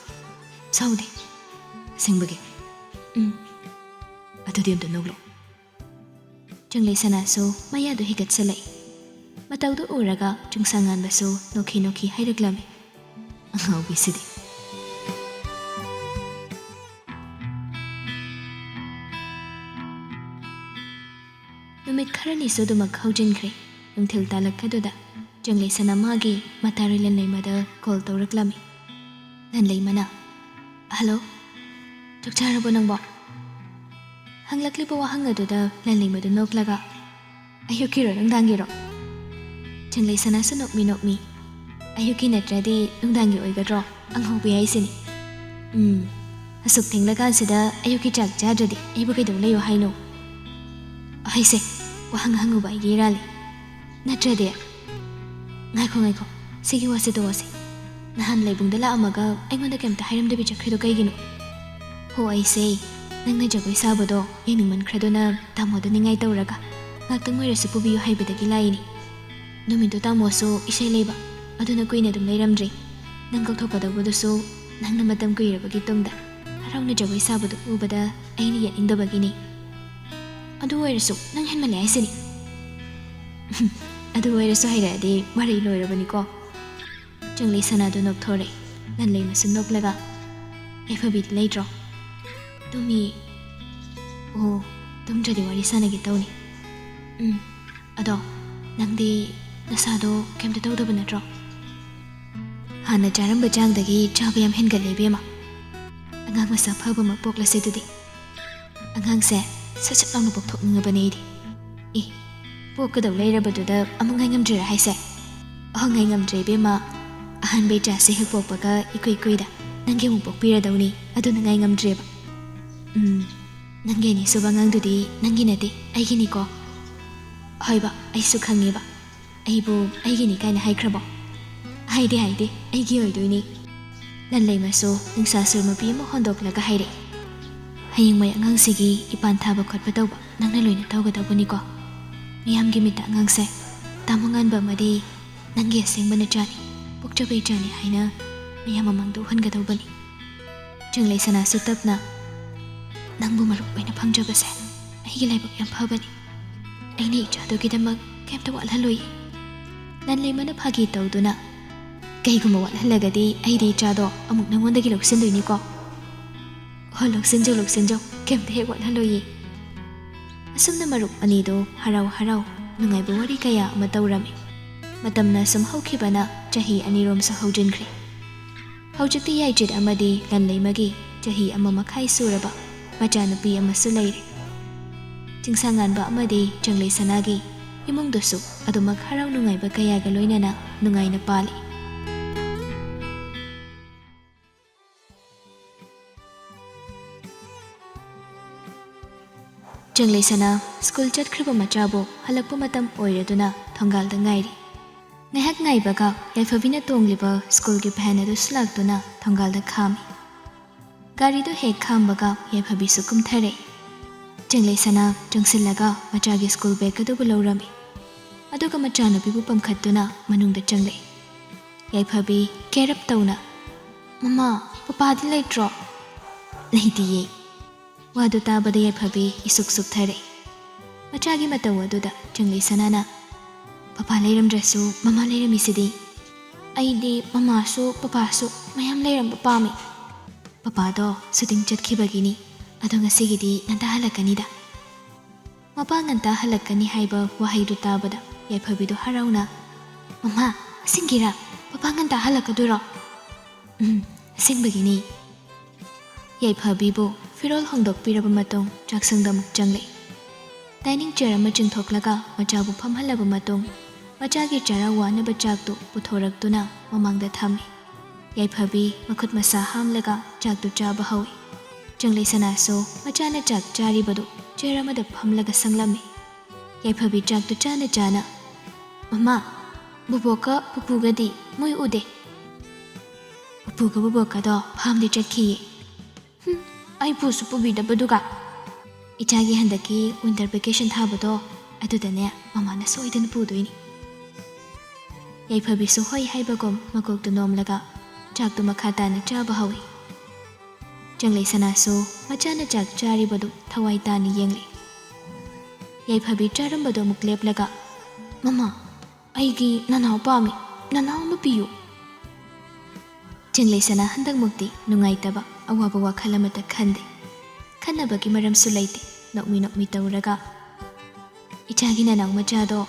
"ꯁꯥꯎꯗꯦ꯫ ꯑꯁꯦꯡꯕꯒꯤ?" "ꯎꯝ꯫" "ꯑꯗꯨꯗꯤ ꯑꯝꯇ ꯅꯣꯛꯂꯣ꯫" ꯆꯪꯂꯩ ꯁꯅꯥꯁꯨ ꯃꯌꯥꯗꯨ ꯍꯤꯒꯠꯁꯜꯂꯛꯏ꯫ ꯃꯇꯧꯗꯨ ꯎꯔꯒ ꯆꯤꯡꯁꯥꯡꯉꯥꯟꯕꯁꯨ ꯅꯣꯛꯈꯤ ꯅꯣꯛꯈꯤ ꯍꯥꯏꯔꯛꯂꯝꯃꯤ, "ꯑꯉꯥꯎꯕꯤꯁꯤꯗꯤ꯫" ꯅꯨꯃꯤꯠ ꯈꯔꯅꯤꯁꯨ ꯑꯗꯨꯃꯛ ꯍꯧꯖꯤꯟꯈ꯭ꯔꯦ꯫ ꯅꯨꯡꯊꯤꯜ ꯇꯥꯂꯛꯀꯗꯨꯗ ꯆꯪꯂꯩ ꯁꯅꯥ ꯃꯥꯒꯤ ꯃꯇꯥꯔꯣꯏ ꯂꯟꯂꯩꯃꯗ ꯀꯣꯜ ꯇꯧꯔꯛꯂꯝꯃꯤ꯫ ꯂꯟꯂꯩꯃꯅ, "ꯍꯜꯂꯣ, ꯆꯥꯛ ꯆꯥꯔꯕꯣ ꯅꯪꯕꯣ?" ꯍꯪꯂꯛꯂꯤꯕ ꯋꯥꯍꯪ ꯑꯗꯨꯗ ꯂꯟꯂꯩꯃꯗꯨ ꯅꯣꯛꯂꯒ, "ꯑꯌꯨꯛꯀꯤꯔꯣ ꯅꯨꯡꯗꯥꯡꯒꯤꯔꯣ?" ꯆꯪꯂꯩ ꯁꯅꯥꯁꯨ ꯅꯣꯛꯃꯤ ꯅꯣꯛꯃꯤ, "ꯑꯌꯨꯛꯀꯤ ꯅꯠꯇ꯭ꯔꯗꯤ ꯅꯨꯡꯗꯥꯡꯒꯤ ꯑꯣꯏꯒꯗ꯭ꯔꯣ? ꯑꯉꯧꯕꯤ ꯍꯥꯏꯁꯤꯅꯤ꯫ ꯎꯝ, ꯑꯁꯨꯛ ꯊꯦꯡꯂꯀꯥꯟꯁꯤꯗ ꯑꯌꯨꯛꯀꯤ ꯆꯥꯛ ꯆꯥꯗ꯭ꯔꯗꯤ ꯑꯩꯕꯨ ꯀꯩꯗꯧ ꯂꯩꯌꯣ ꯍꯥꯏꯅꯣ? ꯍꯩꯁꯦ, ꯋꯥꯍꯪ ꯍꯪꯉꯨꯕ ꯑꯩꯒꯤ ꯏꯔꯥꯜꯂꯦ꯫ ꯅꯠꯇ꯭ꯔꯗꯤ?" "ꯉꯥꯏꯈꯣ, ꯉꯥꯏꯈꯣ, ꯁꯤꯒꯤ ꯋꯥꯁꯦ ꯇꯣꯛꯑꯁꯤ꯫ ꯅꯍꯥꯟ ꯂꯩꯕꯨꯡꯗ ꯂꯥꯛꯑꯝꯃꯒ ꯑꯩꯉꯣꯟꯗ ꯀꯩꯝꯇ ꯍꯥꯏꯔꯝꯗꯕꯤ ꯆꯠꯈ꯭ꯔꯤꯗꯣ ꯀꯩꯒꯤꯅꯣ?" "ꯍꯣ, ꯑꯩꯁꯦ ꯅꯪꯅ ꯖꯒꯣꯏ ꯁꯥꯕꯗꯣ ꯌꯦꯡꯅꯤꯡꯃꯟꯈ꯭ꯔꯗꯨꯅ ꯇꯥꯃꯣꯗ ꯅꯤꯡꯉꯥꯏ ꯇꯧꯔꯒ ꯉꯥꯛꯇꯪ ꯑꯣꯏꯔꯁꯨ ꯄꯨꯕꯤꯌꯨ ꯍꯥꯏꯕꯗꯒꯤ ꯂꯥꯛꯏꯅꯤ꯫ ꯅꯨꯃꯤꯠꯇꯨ ꯇꯥꯃꯣꯁꯨ ꯏꯁꯩ ꯂꯩꯕ, ꯑꯗꯨꯅ ꯀꯨꯏꯅ ꯑꯗꯨꯝ ꯂꯩꯔꯝꯗ꯭ꯔꯤ꯫ ꯅꯪ ꯀꯧꯊꯣꯛꯀꯗꯧꯕꯗꯨꯁꯨ ꯅꯪꯅ ꯃꯇꯝ ꯀꯨꯏꯔꯕꯒꯤ ꯇꯨꯡꯗ ꯍꯔꯥꯎꯅ ꯖꯒꯣꯏ ꯁꯥꯕꯗꯨ ꯎꯕꯗ ꯑꯩꯅ ꯌꯦꯠꯅꯤꯡꯗꯕꯒꯤꯅꯤ꯫ ꯑꯗꯨ ꯑꯣꯏꯔꯁꯨ ꯅꯪ ꯍꯦꯟꯃꯜꯂꯦ ꯍꯥꯏꯁꯤꯅꯤ꯫" "ꯑꯗꯨ ꯑꯣꯏꯔꯁꯨ ꯍꯥꯏꯔꯛꯑꯗꯤ ꯋꯥꯔꯤ ꯂꯣꯏꯔꯕꯅꯤꯀꯣ꯫" ꯆꯪꯂꯩ ꯁꯅꯥꯗꯨ ꯅꯣꯛꯊꯣꯔꯛꯏ꯫ ꯂꯟꯂꯩꯃꯁꯨ ꯅꯣꯛꯂꯒ, "ꯌꯥꯏꯐꯕꯤꯗꯤ ꯂꯩꯇ꯭ꯔꯣ?" "ꯇꯨꯝꯃꯤ꯫" "ꯑꯣ, ꯇꯨꯝꯗ꯭ꯔꯗꯤ ꯋꯥꯔꯤ ꯁꯥꯟꯅꯒꯦ ꯇꯧꯅꯤ꯫ ꯎꯝ, ꯑꯗꯣ ꯅꯪꯗꯤ ꯅꯁꯥꯗꯣ ꯀꯩꯝꯇ ꯇꯧꯗꯕ ꯅꯠꯇ꯭ꯔꯣ? ꯍꯥꯟꯅ ꯆꯥꯔꯝꯕ ꯆꯥꯡꯗꯒꯤ ꯆꯥꯕ ꯌꯥꯝ ꯍꯦꯟꯒꯠꯂꯦ ꯏꯕꯦꯝꯃ꯫ ꯑꯉꯥꯡ ꯃꯁꯥ ꯐꯕ ꯑꯃ ꯄꯣꯛꯂꯁꯦ ꯑꯗꯨꯗꯤ꯫ ꯑꯉꯥꯡꯁꯦ ꯁꯠ ꯁꯠ ꯂꯥꯎꯅ ꯄꯣꯛꯊꯣꯛꯅꯤꯡꯉꯕꯅꯦ ꯑꯩꯗꯤ꯫ ꯑꯦ, ꯄꯣꯛꯀꯗꯧ ꯂꯩꯔꯕꯗꯨꯗ ꯑꯃꯨꯛ ꯉꯥꯏ ꯉꯝꯗ꯭ꯔꯤꯔꯥ ꯍꯥꯏꯁꯦ?" "ꯑꯍꯣ, ꯉꯥꯏ ꯉꯝꯗ꯭ꯔꯦ ꯏꯕꯦꯝꯃ꯫ ꯑꯍꯥꯟꯕ ꯏꯆꯥꯁꯦ ꯍꯦꯛ ꯄꯣꯛꯄꯒ ꯏꯀꯨꯏ ꯀꯨꯏꯗ ꯅꯪꯒꯤ ꯑꯃꯨꯛ ꯄꯣꯛꯄꯤꯔꯗꯧꯅꯤ, ꯑꯗꯨꯅ ꯉꯥꯏ ꯉꯝꯗ꯭ꯔꯦꯕ꯫" "ꯎꯝ, ꯅꯪꯒꯤ ꯑꯅꯤꯁꯨꯕ ꯑꯉꯥꯡꯗꯨꯗꯤ ꯅꯪꯒꯤ ꯅꯠꯇꯦ, ꯑꯩꯒꯤꯅꯤꯀꯣ?" "ꯍꯣꯏꯕ, ꯑꯩꯁꯨ ꯈꯪꯉꯦꯕ꯫ ꯑꯩꯕꯨ ꯑꯩꯒꯤꯅꯤ ꯀꯥꯏꯅ ꯍꯥꯏꯈ꯭ꯔꯕꯣ?" "ꯍꯥꯏꯗꯦ, ꯍꯥꯏꯗꯦ, ꯑꯩꯒꯤ ꯑꯣꯏꯗꯣꯏꯅꯤ꯫" ꯂꯟꯂꯩꯃꯁꯨ ꯅꯨꯡꯁꯥ ꯁꯨꯔ ꯃꯄꯤ ꯑꯃ ꯍꯣꯟꯗꯣꯛꯂꯒ ꯍꯥꯏꯔꯛꯏ, "ꯍꯌꯦꯡꯋꯥꯏ ꯑꯉꯥꯡꯁꯤꯒꯤ ꯏꯄꯥꯟ ꯊꯥꯕ ꯈꯣꯠꯄ ꯇꯧꯕ ꯅꯪꯅ ꯂꯣꯏꯅ ꯇꯧꯒꯗꯧꯕꯅꯤꯀꯣ꯫ ꯃꯤꯌꯥꯝꯒꯤ ꯃꯤꯠꯇ ꯑꯉꯥꯡꯁꯦ ꯇꯥꯃꯣ ꯉꯥꯟꯕ ꯑꯃꯗꯤ ꯅꯪꯒꯤ ꯑꯁꯦꯡꯕ ꯅꯆꯥꯅꯤ, ꯄꯣꯛꯆꯕ ꯏꯆꯥꯅꯤ ꯍꯥꯏꯅ ꯃꯌꯥꯝ ꯃꯃꯥꯡꯗ ꯎꯍꯟꯒꯗꯧꯕꯅꯤ꯫" ꯆꯪꯂꯩ ꯁꯅꯥꯁꯨ ꯇꯞꯅ, "ꯅꯪꯕꯨ ꯃꯔꯨꯞ ꯑꯣꯏꯅ ꯐꯪꯖꯕꯁꯦ ꯑꯩꯒꯤ ꯂꯥꯏꯕꯛ ꯌꯥꯝ ꯐꯕꯅꯤ꯫ ꯑꯩꯅ ꯏꯆꯥꯗꯨꯒꯤꯗꯃꯛ ꯀꯩꯝꯇ ꯋꯥꯠꯍꯜꯂꯣꯏꯌꯦ꯫" ꯂꯟꯂꯩꯃꯅ ꯐꯥꯒꯤ ꯇꯧꯗꯨꯅ, "ꯀꯩꯒꯨꯝꯕ ꯋꯥꯠꯍꯜꯂꯒꯗꯤ ꯑꯩꯗꯤ ꯏꯆꯥꯗꯣ ꯑꯃꯨꯛ ꯅꯉꯣꯟꯗꯒꯤ ꯂꯧꯁꯤꯟꯗꯣꯏꯅꯤꯀꯣ꯫" "ꯍꯣ, ꯂꯧꯁꯤꯟꯖꯧ, ꯂꯧꯁꯤꯟꯖꯧ, ꯀꯩꯝꯇ ꯍꯦꯛ ꯋꯥꯠꯍꯜꯂꯣꯏꯌꯦ꯫" ꯑꯁꯨꯝꯅ ꯃꯔꯨꯞ ꯑꯅꯤꯗꯣ ꯍꯔꯥꯎ ꯍꯔꯥꯎ ꯅꯨꯡꯉꯥꯏꯕ ꯋꯥꯔꯤ ꯀꯌꯥ ꯑꯃ ꯇꯧꯔꯝꯃꯤ꯫ ꯃꯇꯝꯅ ꯁꯨꯝ ꯍꯧꯈꯤꯕꯅ ꯆꯍꯤ ꯑꯅꯤꯔꯣꯝꯁꯨ ꯍꯧꯖꯤꯟꯈ꯭ꯔꯦ꯫ ꯍꯧꯖꯤꯛꯇꯤ ꯌꯥꯏꯆꯤꯠ ꯑꯃꯗꯤ ꯂꯟꯂꯩꯃꯒꯤ ꯆꯍꯤ ꯑꯃ ꯃꯈꯥꯏ ꯁꯨꯔꯕ ꯃꯆꯥꯅꯨꯄꯤ ꯑꯃꯁꯨ ꯂꯩꯔꯦ꯫ ꯆꯤꯡꯁꯥꯡꯉꯥꯟꯕ ꯑꯃꯗꯤ ꯆꯪꯂꯩ ꯁꯅꯥꯒꯤ ꯏꯃꯨꯡꯗꯨꯁꯨ ꯑꯗꯨꯃꯛ ꯍꯔꯥꯎ ꯅꯨꯡꯉꯥꯏꯕ ꯀꯌꯥꯒ ꯂꯣꯏꯅꯅ ꯅꯨꯡꯉꯥꯏꯅ ꯄꯥꯜꯂꯤ꯫ ꯆꯪꯂꯩ ꯁꯅꯥ ꯁ꯭ꯀꯨꯜ ꯆꯠꯈ꯭ꯔꯕ ꯃꯆꯥꯕꯨ ꯍꯜꯂꯛꯄ ꯃꯇꯝ ꯑꯣꯏꯔꯗꯨꯅ ꯊꯣꯡꯒꯥꯜꯗ ꯉꯥꯏꯔꯤ꯫ ꯉꯥꯏꯍꯥꯛ ꯉꯥꯏꯕꯒ ꯌꯥꯏꯐꯕꯤꯅ ꯇꯣꯡꯂꯤꯕ ꯁ꯭ꯀꯨꯜꯒꯤ ꯚꯦꯟ ꯑꯗꯨꯁꯨ ꯂꯥꯛꯇꯨꯅ ꯊꯣꯡꯒꯥꯜꯗ ꯈꯥꯝꯃꯤ꯫ ꯒꯥꯔꯤꯗꯨ ꯍꯦꯛ ꯈꯥꯝꯕꯒ ꯌꯥꯏꯐꯕꯤꯁꯨ ꯀꯨꯝꯊꯔꯦ꯫ ꯆꯪꯂꯩ ꯁꯅꯥ ꯆꯪꯁꯤꯜꯂꯒ ꯃꯆꯥꯒꯤ ꯁ꯭ꯀꯨꯜ ꯕꯦꯒ ꯑꯗꯨꯕꯨ ꯂꯧꯔꯝꯃꯤ꯫ ꯑꯗꯨꯒ ꯃꯆꯥꯅꯨꯄꯤꯕꯨ ꯄꯝꯈꯠꯇꯨꯅ ꯃꯅꯨꯡꯗ ꯆꯪꯂꯛꯏ꯫ ꯌꯥꯏꯐꯕꯤ ꯀꯦꯔꯞ ꯇꯧꯅ, "ꯃꯃꯥ, ꯄꯄꯥꯗꯤ ꯂꯩꯇ꯭ꯔꯣ?" "ꯂꯩꯇꯤꯌꯦ꯫" ꯋꯥꯗꯨ ꯇꯥꯕꯗ ꯌꯥꯏꯐꯕꯤ ꯏꯁꯨꯛ ꯁꯨꯛꯊꯔꯛꯏ꯫ ꯃꯆꯥꯒꯤ ꯃꯇꯧ ꯑꯗꯨꯗ ꯆꯪꯂꯩ ꯁꯅꯥꯅ, "ꯄꯄꯥ ꯂꯩꯔꯝꯗ꯭ꯔꯁꯨ ꯃꯃꯥ ꯂꯩꯔꯝꯃꯤꯁꯤꯗꯤ꯫ ꯑꯩꯗꯤ ꯃꯃꯥꯁꯨ ꯄꯄꯥꯁꯨ ꯃꯌꯥꯝ ꯂꯩꯔꯝꯕ ꯄꯥꯝꯃꯤ꯫ ꯄꯄꯥꯗꯣ ꯁꯨꯇꯤꯡ ꯆꯠꯈꯤꯕꯒꯤꯅꯤ, ꯑꯗꯣ ꯉꯁꯤꯒꯤꯗꯤ ꯉꯟꯇꯥ ꯍꯜꯂꯛꯀꯅꯤꯗ꯫" ꯃꯄꯥ ꯉꯟꯇꯥ ꯍꯜꯂꯛꯀꯅꯤ ꯍꯥꯏꯕ ꯋꯥꯍꯩꯗꯨ ꯇꯥꯕꯗ ꯌꯥꯏꯐꯕꯤꯗꯨ ꯍꯔꯥꯎꯅ, "ꯃꯃꯥ, ꯑꯁꯦꯡꯒꯤꯔꯥ? ꯄꯄꯥ ꯉꯟꯇꯥ ꯍꯜꯂꯛꯀꯗꯣꯏꯔꯣ?" "ꯎꯝ, ꯑꯁꯦꯡꯕꯒꯤꯅꯤ꯫" ꯌꯥꯏꯐꯕꯤꯕꯨ ꯐꯤꯔꯣꯜ ꯍꯣꯡꯗꯣꯛꯄꯤꯔꯕ ꯃꯇꯨꯡ ꯆꯥꯛꯁꯪꯗ ꯑꯃꯨꯛ ꯆꯪꯂꯛꯏ꯫ ꯗꯥꯏꯅꯤꯡ ꯆꯤꯌꯔ ꯑꯃ ꯆꯤꯡꯊꯣꯛꯂꯒ ꯃꯆꯥꯕꯨ ꯐꯝꯍꯜꯂꯕ ꯃꯇꯨꯡ ꯃꯆꯥꯒꯤ ꯆꯔꯥ ꯋꯥꯅꯕ ꯆꯥꯛꯇꯨ ꯄꯨꯊꯣꯔꯛꯇꯨꯅ ꯃꯃꯥꯡꯗ ꯊꯝꯃꯤ꯫ ꯌꯥꯏꯐꯕꯤ ꯃꯈꯨꯠ ꯃꯁꯥ ꯍꯥꯝꯂꯒ ꯆꯥꯛꯇꯨ ꯆꯥꯕ ꯍꯧꯏ꯫ ꯆꯪꯂꯩ ꯁꯅꯥꯁꯨ ꯃꯆꯥꯅ ꯆꯥꯛ ꯆꯥꯔꯤꯕꯗꯨ ꯆꯤꯌꯔ ꯑꯃꯗ ꯐꯝꯂꯒ ꯁꯪꯂꯝꯃꯤ꯫ ꯌꯥꯏꯐꯕꯤ ꯆꯥꯛꯇꯨ ꯆꯥꯅ ꯆꯥꯅ, "ꯃꯃꯥ, ꯕꯨꯕꯣꯛꯀ ꯄꯨꯄꯨꯒꯗꯤ ꯃꯣꯏ ꯎꯗꯦ꯫ ꯄꯨꯄꯨꯒ ꯕꯨꯕꯣꯛꯀꯗꯣ ꯐꯥꯝꯗꯤ ꯆꯠꯈꯤꯌꯦ꯫" "ꯍꯨꯝ, ꯑꯩ ꯄꯨꯁꯨ ꯄꯨꯕꯤꯗꯕꯗꯨꯒ꯫" "ꯏꯆꯥꯒꯤ ꯍꯟꯗꯛꯀꯤ ꯋꯤꯟꯇꯔ ꯚꯦꯀꯦꯁꯟ ꯊꯥꯕꯗꯣ ꯑꯗꯨꯗꯅꯦ ꯃꯃꯥꯅ ꯁꯣꯏꯗꯅ ꯄꯨꯗꯣꯏꯅꯤ꯫" ꯌꯥꯏꯐꯕꯤꯁꯨ ꯍꯣꯏ ꯍꯥꯏꯕꯒꯨꯝ ꯃꯀꯣꯛꯇꯨ ꯅꯣꯝꯂꯒ ꯆꯥꯛꯇꯨ ꯃꯈꯥ ꯇꯥꯅ ꯆꯥꯕ ꯍꯧꯏ꯫ ꯆꯪꯂꯩ ꯁꯅꯥꯁꯨ ꯃꯆꯥꯅ ꯆꯥꯛ ꯆꯥꯔꯤꯕꯗꯨ ꯊꯋꯥꯏ ꯇꯥꯅ ꯌꯦꯡꯂꯤ꯫ ꯌꯥꯏꯐꯕꯤ ꯆꯥꯔꯝꯕꯗꯨ ꯑꯃꯨꯛ ꯂꯦꯞꯂꯒ, "ꯃꯃꯥ, ꯑꯩꯒꯤ ꯅꯅꯥꯎ ꯄꯥꯝꯃꯤ, ꯅꯅꯥꯎ ꯑꯃ ꯄꯤꯌꯨ꯫" ꯆꯪꯂꯩ ꯁꯅꯥ ꯍꯟꯗꯛꯃꯨꯛꯇꯤ ꯅꯨꯡꯉꯥꯏꯇꯕ, ꯑꯋꯥꯕ ꯋꯥꯈꯜ ꯑꯃꯠꯇ ꯈꯟꯗꯦ꯫ ꯈꯟꯅꯕꯒꯤ ꯃꯔꯝꯁꯨ ꯂꯩꯇꯦ꯫ ꯅꯣꯛꯃꯤ ꯅꯣꯛꯃꯤ ꯇꯧꯔꯒ, "ꯏꯆꯥꯒꯤ ꯅꯅꯥꯎ ꯃꯆꯥꯗꯣ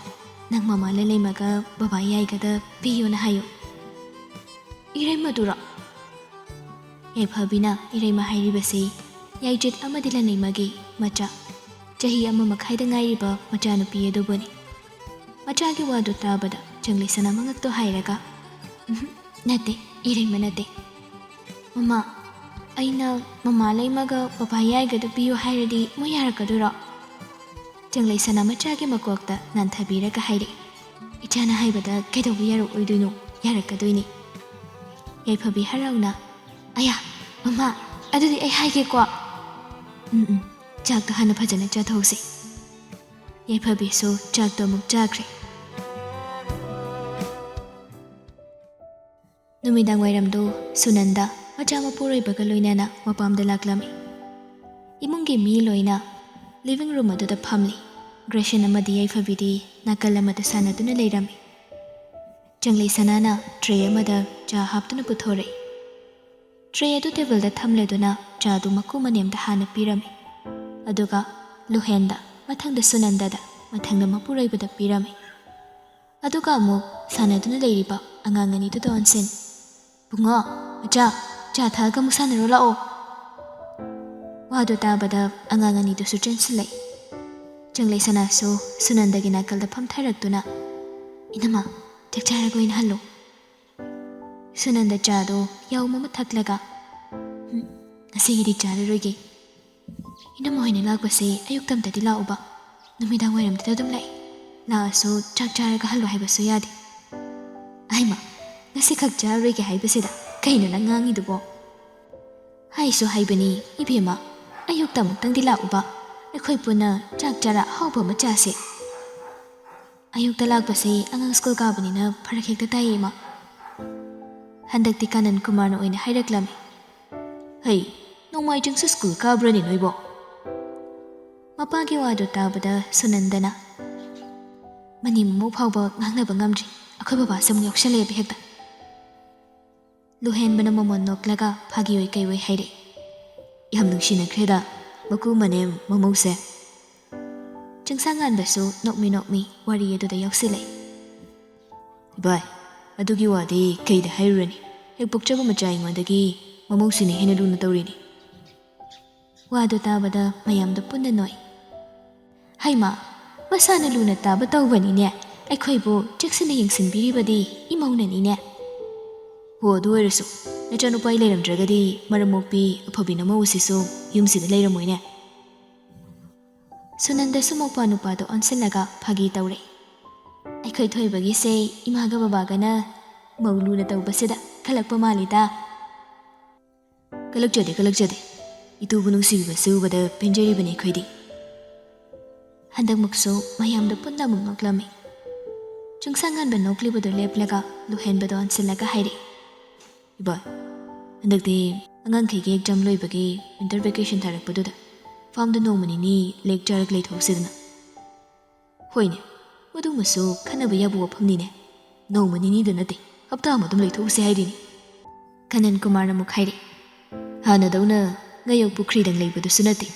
ꯅꯪ ꯃꯃꯥ ꯂꯩꯃꯒ ꯕꯕꯥ ꯌꯥꯏꯒꯗ ꯄꯤꯌꯨꯅ ꯍꯥꯏꯌꯨ꯫" "ꯏꯔꯩꯃꯗꯨꯔꯣ?" ꯌꯥꯏꯐꯕꯤꯅ ꯏꯔꯩꯃ ꯍꯥꯏꯔꯤꯕꯁꯤ ꯌꯥꯏꯖꯤꯠ ꯑꯃꯗꯤ ꯂꯟꯂꯩꯃꯒꯤ ꯃꯆꯥ꯫ ꯆꯍꯤ ꯑꯃ ꯃꯈꯥꯏꯗ ꯉꯥꯏꯔꯤꯕ ꯃꯆꯥꯅꯨꯄꯤ ꯑꯗꯨꯕꯨꯅꯤ꯫ ꯃꯆꯥꯒꯤ ꯋꯥꯗꯨ ꯇꯥꯕꯗ ꯆꯪꯂꯩꯁꯅꯥ ꯃꯉꯛꯇꯨ ꯍꯥꯏꯔꯒ, "ꯎꯝꯍꯨꯝ, ꯅꯠꯇꯦ, ꯏꯔꯩꯃ ꯅꯠꯇꯦ꯫ ꯃꯃꯥ, ꯑꯩꯅ ꯃꯃꯥ ꯂꯩꯃꯒ ꯕꯕꯥ ꯌꯥꯏꯒꯗ ꯄꯤꯌꯨ ꯍꯥꯏꯔꯗꯤ ꯃꯣꯏ ꯌꯥꯔꯛꯀꯗꯣꯏꯔꯣ?" ꯆꯪꯂꯩꯁꯅꯥ ꯃꯆꯥꯒꯤ ꯃꯀꯣꯛꯇ ꯅꯥꯟꯊꯕꯤꯔꯒ ꯍꯥꯏꯔꯛꯏ, "ꯏꯆꯥꯅ ꯍꯥꯏꯕꯗ ꯀꯩꯗꯧꯕ ꯌꯥꯔꯛꯑꯣꯏꯗꯣꯏꯅꯣ? ꯌꯥꯔꯛꯀꯗꯣꯏꯅꯤ꯫" ꯌꯥꯏꯐꯕꯤ ꯍꯔꯥꯎꯅ, "ꯑꯌꯥ, ꯃꯃꯥ, ꯑꯗꯨꯗꯤ ꯑꯩ ꯍꯥꯏꯒꯦꯀꯣ꯫" "ꯎꯝ, ꯎꯝ, ꯆꯥꯛꯇꯣ ꯍꯥꯟꯅ ꯐꯖꯅ ꯆꯥꯊꯣꯛꯁꯤ꯫" ꯌꯥꯏꯐꯕꯤꯁꯨ ꯆꯥꯛꯇꯣ ꯑꯃꯨꯛ ꯆꯥꯈ꯭ꯔꯦ꯫ ꯅꯨꯃꯤꯗꯥꯡ ꯋꯥꯏꯔꯝꯗꯨ ꯁꯨꯅꯟꯗ ꯃꯆꯥ ꯃꯄꯨꯔꯣꯏꯕꯒ ꯂꯣꯏꯅꯅ ꯃꯄꯥꯝꯗ ꯂꯥꯛꯂꯝꯃꯤ꯫ ꯏꯃꯨꯡꯒꯤ ꯃꯤ ꯂꯣꯏꯅ ꯂꯤꯚꯤꯡ ꯔꯨꯝ ꯑꯗꯨꯗ ꯐꯝꯂꯤ꯫ ꯒ꯭ꯔꯦꯁꯟ ꯑꯃꯗꯤ ꯌꯥꯏꯐꯕꯤꯗꯤ ꯅꯥꯀꯜ ꯑꯃꯗ ꯁꯥꯟꯅꯗꯨꯅ ꯂꯩꯔꯝꯃꯤ꯫ ꯆꯪꯂꯩꯁꯅꯥꯅ ꯇ꯭ꯔꯦ ꯑꯃꯗ ꯆꯥ ꯍꯥꯞꯇꯨꯅ ꯄꯨꯊꯣꯔꯛꯏ꯫ ꯇ꯭ꯔꯦ ꯑꯗꯨ ꯇꯦꯕꯜꯗ ꯊꯝꯂꯗꯨꯅ ꯆꯥꯗꯨ ꯃꯀꯨ ꯃꯅꯦꯝꯗ ꯍꯥꯟꯅ ꯄꯤꯔꯝꯃꯤ꯫ ꯑꯗꯨꯒ ꯂꯨꯍꯦꯟꯗ, ꯃꯊꯪꯗ ꯁꯨꯅꯟꯗꯗ, ꯃꯊꯪꯗ ꯃꯄꯨꯔꯣꯏꯕꯗ ꯄꯤꯔꯝꯃꯤ꯫ ꯑꯗꯨꯒ ꯑꯃꯨꯛ ꯁꯥꯟꯅꯗꯨꯅ ꯂꯩꯔꯤꯕ ꯑꯉꯥꯡ ꯑꯅꯤꯗꯨꯗ ꯑꯣꯟꯁꯤꯟ, "ꯕꯨꯡꯉꯣ, ꯃꯆꯥ, ꯆꯥ ꯊꯛꯑꯒ ꯑꯃꯨꯛ ꯁꯥꯟꯅꯔꯨ ꯂꯥꯛꯑꯣ꯫" ꯋꯥꯗꯨ ꯇꯥꯕꯗ ꯑꯉꯥꯡ ꯑꯅꯤꯗꯨꯁꯨ ꯆꯦꯟꯁꯤꯜꯂꯛꯏ꯫ ꯆꯪꯂꯩꯁꯅꯥꯁꯨ ꯁꯨꯅꯟꯗꯒꯤ ꯅꯥꯀꯜꯗ ꯐꯝꯊꯔꯛꯇꯨꯅ, "ꯏꯅꯝꯃ, ꯆꯥꯛ ꯆꯥꯔꯒ ꯑꯣꯏꯅ ꯍꯜꯂꯣ꯫" ꯁꯨꯅꯟꯗ ꯆꯥꯗꯣ ꯌꯥꯎꯝ ꯑꯃ ꯊꯛꯂꯒ, "ꯎꯝ, ꯉꯁꯤꯒꯤꯗꯤ ꯆꯥꯔꯔꯣꯏꯒꯦ꯫ ꯏꯅꯝꯃ ꯍꯣꯏꯅ ꯂꯥꯛꯄꯁꯦ ꯑꯌꯨꯛꯇ ꯑꯝꯇꯗꯤ ꯂꯥꯛꯎꯕ, ꯅꯨꯃꯤꯗꯥꯡ ꯋꯥꯏꯔꯝꯗꯨꯗ ꯑꯗꯨꯝ ꯂꯥꯛꯏ꯫ ꯂꯥꯛꯑꯁꯨ ꯆꯥꯛ ꯆꯥꯔꯒ ꯍꯜꯂꯣ ꯍꯥꯏꯕꯁꯨ ꯌꯥꯗꯦ꯫" "ꯑꯩꯃ, ꯉꯁꯤꯈꯛ ꯆꯥꯔꯔꯣꯏꯒꯦ ꯍꯥꯏꯕꯁꯤꯗ ꯀꯩꯅꯣ ꯅꯪ ꯉꯥꯡꯉꯤꯗꯨꯕꯣ?" "ꯍꯥꯏꯁꯨ ꯍꯥꯏꯕꯅꯤ ꯏꯕꯦꯝꯃ, ꯑꯌꯨꯛꯇ ꯑꯃꯨꯛꯇꯪꯗꯤ ꯂꯥꯛꯎꯕ, ꯑꯩꯈꯣꯏ ꯄꯨꯟꯅ ꯆꯥꯛ ꯆꯔꯥ ꯑꯍꯥꯎꯕ ꯑꯃ ꯆꯥꯁꯦ꯫" "ꯑꯌꯨꯛꯇ ꯂꯥꯛꯄꯁꯦ ꯑꯉꯥꯡ ꯁ꯭ꯀꯨꯜ ꯀꯥꯕꯅꯤꯅ ꯐꯔꯛ ꯍꯦꯛꯇ ꯇꯥꯏꯌꯦ, ꯏꯃꯥ꯫" ꯍꯟꯗꯛꯇꯤ ꯀꯥꯅꯟ ꯀꯨꯃꯥꯔꯅ ꯑꯣꯏꯅ ꯍꯥꯏꯔꯛꯂꯝꯃꯤ꯫ "ꯍꯩ, ꯅꯣꯡꯃꯥꯏꯖꯤꯡꯁꯨ ꯁ꯭ꯀꯨꯜ ꯀꯥꯕ꯭ꯔꯅꯦ ꯅꯣꯏꯕꯣ?" ꯃꯄꯥꯒꯤ ꯋꯥꯗꯨ ꯇꯥꯕꯗ ꯁꯨꯅꯟꯗꯅ, "ꯃꯅꯦꯝ ꯃꯃꯧ ꯐꯥꯎꯕ ꯉꯥꯡꯅꯕ ꯉꯝꯗ꯭ꯔꯤ, ꯑꯩꯈꯣꯏ ꯕꯕꯥꯁꯦ ꯑꯃꯨꯛ ꯌꯥꯎꯁꯜꯂꯛꯑꯦꯕ ꯍꯦꯛꯇ꯫" ꯂꯨꯍꯦꯟꯕꯅ ꯃꯃꯣꯟ ꯅꯣꯛꯂꯒ ꯐꯥꯒꯤ ꯑꯣꯏ ꯀꯩ ꯑꯣꯏ ꯍꯥꯏꯔꯛꯏ, "ꯌꯥꯝ ꯅꯨꯡꯁꯤꯅꯈ꯭ꯔꯦꯗ ꯃꯀꯨ ꯃꯅꯦꯝ ꯃꯃꯧꯁꯦ꯫" ꯆꯤꯡꯁꯥꯡꯉꯥꯟꯕꯁꯨ ꯅꯣꯛꯃꯤ ꯅꯣꯛꯃꯤ ꯋꯥꯔꯤ ꯑꯗꯨꯗ ꯌꯥꯎꯁꯤꯜꯂꯛꯏ꯫ "ꯏꯕꯥꯏ, ꯑꯗꯨꯒꯤ ꯋꯥꯗꯤ ꯀꯩꯗ ꯍꯥꯏꯔꯨꯔꯅꯤ? ꯍꯦꯛ ꯄꯣꯛꯆꯕ ꯃꯆꯥ ꯑꯩꯉꯣꯟꯗꯒꯤ ꯃꯃꯧꯁꯤꯅ ꯍꯦꯟꯅ ꯂꯨꯅ ꯇꯧꯔꯤꯅꯤ꯫" ꯋꯥꯗꯨ ꯇꯥꯕꯗ ꯃꯌꯥꯝꯗꯨ ꯄꯨꯟꯅ ꯅꯣꯛꯏ꯫ "ꯍꯩꯃꯥ, ꯃꯁꯥꯅ ꯂꯨꯅ ꯇꯥꯕ ꯇꯧꯕꯅꯤꯅꯦ꯫ ꯑꯩꯈꯣꯏꯕꯨ ꯆꯦꯛꯁꯤꯟꯅ ꯌꯦꯡꯁꯤꯟꯕꯤꯔꯤꯕꯗꯤ ꯏꯃꯧꯅꯅꯤꯅꯦ꯫ ꯍꯣ, ꯑꯗꯨ ꯑꯣꯏꯔꯁꯨ ꯅꯆꯥꯅꯨꯄꯥ ꯑꯩ ꯂꯩꯔꯝꯗ꯭ꯔꯒꯗꯤ ꯃꯔꯝ ꯃꯣꯛꯄꯤ ꯑꯐꯕꯤ ꯅꯃꯧ ꯑꯁꯤꯁꯨ ꯌꯨꯝꯁꯤꯗ ꯂꯩꯔꯝꯃꯣꯏꯅꯦ꯫" ꯁꯨꯅꯟꯗꯁꯨ ꯃꯧꯄ꯭ꯋꯥ ꯅꯨꯄꯥꯗꯣ ꯑꯣꯟꯁꯤꯜꯂꯒ ꯐꯥꯒꯤ ꯇꯧꯔꯦ꯫ "ꯑꯩꯈꯣꯏ ꯊꯣꯏꯕꯒꯤꯁꯦ ꯏꯃꯥꯒ ꯕꯕꯥꯒꯅ ꯃꯧ ꯂꯨꯅ ꯇꯧꯕꯁꯤꯗ ꯈꯜꯂꯛꯄ ꯃꯥꯜꯂꯤꯗ꯫" "ꯀꯜꯂꯛꯆꯗꯦ, ꯀꯜꯂꯛꯆꯗꯦ꯫ ꯏꯇꯨꯕꯨ ꯅꯨꯡꯁꯤꯕꯤꯕꯁꯤ ꯎꯕꯗ ꯄꯦꯟꯖꯔꯤꯕꯅꯤ ꯑꯩꯈꯣꯏꯗꯤ꯫" ꯍꯟꯗꯛꯃꯛꯁꯨ ꯃꯌꯥꯝꯗꯣ ꯄꯨꯟꯅ ꯑꯃꯨꯛ ꯅꯣꯛꯂꯝꯃꯤ꯫ ꯆꯨꯡꯁꯥꯡ ꯉꯥꯟꯕ ꯅꯣꯛꯂꯤꯕꯗꯨ ꯂꯦꯞꯂꯒ ꯂꯨꯍꯦꯟꯕꯗꯣ ꯑꯣꯟꯁꯤꯜꯂꯒ ꯍꯥꯏꯔꯛꯏ, "ꯏꯕꯥ, ꯍꯟꯗꯛꯇꯤ ꯑꯉꯥꯡꯈꯩꯒꯤ ꯑꯦꯛꯖꯥꯝ ꯂꯣꯏꯕꯒꯤ ꯋꯤꯟꯇꯔ ꯚꯦꯀꯦꯁꯟ ꯊꯥꯔꯛꯄꯗꯨꯗ ꯐꯥꯝꯗ ꯅꯣꯡꯃ ꯅꯤꯅꯤ ꯂꯦꯛꯆꯔꯒ ꯂꯩꯊꯣꯛꯁꯤꯗꯅ꯫" "ꯍꯣꯏꯅꯦ, ꯃꯗꯨꯃꯁꯨ ꯈꯟꯅꯕ ꯌꯥꯕ ꯋꯥꯐꯝꯅꯤꯅꯦ꯫ ꯅꯣꯡꯃ ꯅꯤꯅꯤꯗ ꯅꯠꯇꯦ, ꯍꯞꯇꯥ ꯑꯃ ꯑꯗꯨꯝ ꯂꯩꯊꯣꯛꯎꯁꯦ ꯍꯥꯏꯔꯤꯅꯤ꯫" ꯀꯅꯟ ꯀꯨꯃꯥꯔꯅ ꯑꯃꯨꯛ ꯍꯥꯏꯔꯦ, "ꯍꯥꯟꯅꯗꯧꯅ ꯉꯥꯌꯣꯛ ꯄꯨꯈ꯭ꯔꯤꯗꯪ ꯂꯩꯕꯗꯨꯁꯨ ꯅꯠꯇꯦ꯫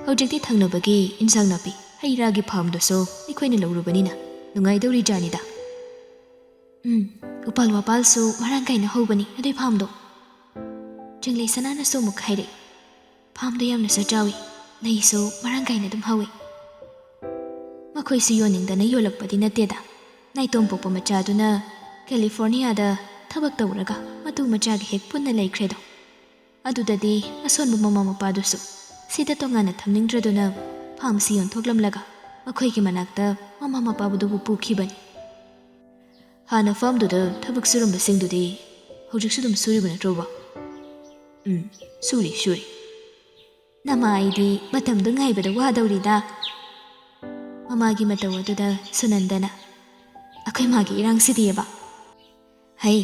ꯍꯧꯖꯤꯛꯇꯤ ꯊꯪꯅꯕꯒꯤ ꯏꯟꯁꯥꯡ ꯅꯥꯄꯤ, ꯍꯩ ꯔꯥꯒꯤ ꯐꯥꯝꯗꯨꯁꯨ ꯑꯩꯈꯣꯏꯅ ꯂꯧꯔꯨꯕꯅꯤꯅ ꯅꯨꯡꯉꯥꯏꯗꯧꯔꯤ ꯖꯥꯅꯤꯗ꯫" "ꯎꯝ, ꯎꯄꯥꯜ ꯋꯥꯄꯥꯜꯁꯨ ꯃꯔꯥꯡ ꯀꯥꯏꯅ ꯍꯧꯕꯅꯤ ꯑꯗꯨꯏ ꯐꯥꯝꯗꯣ꯫" ꯆꯤꯡꯂꯩ ꯁꯅꯥꯅꯁꯨ ꯑꯃꯨꯛ ꯍꯥꯏꯔꯛꯏ, "ꯐꯥꯝꯗꯣ ꯌꯥꯝꯅꯁꯨ ꯆꯥꯎꯏ, ꯂꯩꯁꯨ ꯃꯔꯥꯡ ꯀꯥꯏꯅ ꯑꯗꯨꯝ ꯍꯧꯏ꯫" "ꯃꯈꯣꯏꯁꯨ ꯌꯣꯟꯅꯤꯡꯗꯅ ꯌꯣꯜꯂꯛꯄꯗꯤ ꯅꯠꯇꯦꯗ꯫ ꯅꯥꯏꯇꯣꯝ ꯄꯣꯛꯄ ꯃꯆꯥꯗꯨꯅ ꯀꯦꯂꯤꯐꯣꯔꯅꯤꯌꯥꯗ ꯊꯕꯛ ꯇꯧꯔꯒ ꯃꯇꯨ ꯃꯆꯥꯒ ꯍꯦꯛ ꯄꯨꯟꯅ ꯂꯩꯈ꯭ꯔꯦꯗꯣ꯫ ꯑꯗꯨꯗꯗꯤ ꯑꯁꯣꯟꯕ ꯃꯃꯥ ꯃꯄꯥꯗꯨꯁꯨ ꯁꯤꯗ ꯇꯣꯉꯥꯟꯅ ꯊꯝꯅꯤꯡꯗ꯭ꯔꯗꯨꯅ ꯐꯥꯝꯁꯤ ꯌꯣꯟꯊꯣꯛꯂꯝꯂꯒ ꯃꯈꯣꯏꯒꯤ ꯃꯅꯥꯛꯇ ꯃꯃꯥ ꯃꯄꯥꯗꯨꯕꯨ ꯄꯨꯈꯤꯕꯅꯤ꯫" "ꯍꯥꯟꯅ ꯐꯥꯝꯗꯨꯗ ꯊꯕꯛ ꯁꯨꯔꯝꯕꯁꯤꯡꯗꯨꯗꯤ ꯍꯧꯖꯤꯛꯁꯨ ꯑꯗꯨꯝ ꯁꯨꯔꯤꯕ ꯅꯠꯇ꯭ꯔꯣꯕ?" "ꯎꯝ, ꯁꯨꯔꯤ, ꯁꯨꯔꯤ꯫" "ꯅꯃꯥ ꯑꯩꯗꯤ ꯃꯇꯝꯗꯨ ꯉꯥꯏꯕꯗ ꯋꯥꯗꯧꯔꯤꯗ꯫" ꯃꯃꯥꯒꯤ ꯃꯇꯧ ꯑꯗꯨꯗ ꯁꯨꯅꯟꯗꯅ, "ꯑꯩꯈꯣꯏ ꯃꯥꯒꯤ ꯏꯔꯥꯡꯁꯤꯗꯤꯕ꯫" "ꯍꯩ,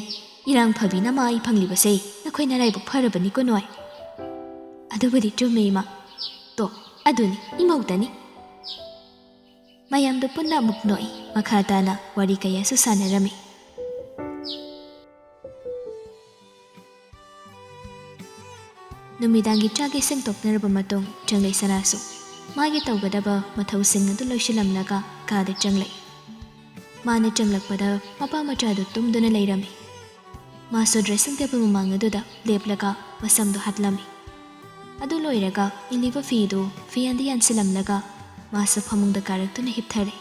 ꯏꯔꯥꯡ ꯐꯕꯤ ꯅꯃꯥ ꯑꯩ ꯐꯪꯂꯤꯕꯁꯦ ꯅꯈꯣꯏ ꯅꯔꯥꯏꯕꯛ ꯐꯔꯕꯅꯤꯀꯣ ꯅꯣꯏ꯫" "ꯑꯗꯨꯕꯨꯗꯤ ꯆꯨꯝꯃꯦ ꯏꯃꯥ꯫ ꯇꯣ, ꯑꯗꯨꯅꯤ ꯏꯃꯧꯗꯅꯤ꯫" ꯃꯌꯥꯝꯗꯨ ꯄꯨꯟꯅ ꯑꯃꯨꯛ ꯅꯣꯛꯏ꯫ ꯃꯈꯥ ꯇꯥꯅ ꯋꯥꯔꯤ ꯀꯌꯥꯁꯨ ꯁꯥꯟꯅꯔꯝꯃꯤ꯫ ꯅꯨꯃꯤꯗꯥꯡꯒꯤ ꯆꯥꯛ ꯏꯁꯤꯡ ꯇꯣꯛꯅꯔꯕ ꯃꯇꯨꯡ, ꯆꯪꯂꯩ ꯁꯅꯥꯁꯨ ꯃꯥꯒꯤ ꯇꯧꯒꯗꯕ ꯃꯊꯧꯁꯤꯡ ꯑꯗꯨ ꯂꯣꯏꯁꯤꯜꯂꯝꯂꯒ ꯀꯥꯗ ꯆꯪꯂꯛꯏ꯫ ꯃꯥꯅ ꯆꯪꯂꯛꯄꯗ ꯃꯄꯥ ꯃꯆꯥꯗꯨ ꯇꯨꯝꯗꯨꯅ ꯂꯩꯔꯝꯃꯤ꯫ ꯃꯥꯁꯨ dressing table ꯃꯃꯥꯡ ꯑꯗꯨꯗ ꯂꯦꯞꯂꯒ ꯃꯁꯝꯗꯨ ꯍꯥꯠꯂꯝꯃꯤ꯫ ꯑꯗꯨ ꯂꯣꯏꯔꯒ ꯏꯜꯂꯤꯕ ꯐꯤꯗꯨ ꯐꯤꯌꯥꯟꯗ ꯌꯥꯟꯁꯤꯜꯂꯝꯂꯒ ꯃꯥꯁꯨ ꯐꯃꯨꯡꯗ ꯀꯥꯔꯛꯇꯨꯅ ꯍꯤꯞꯊꯔꯦ꯫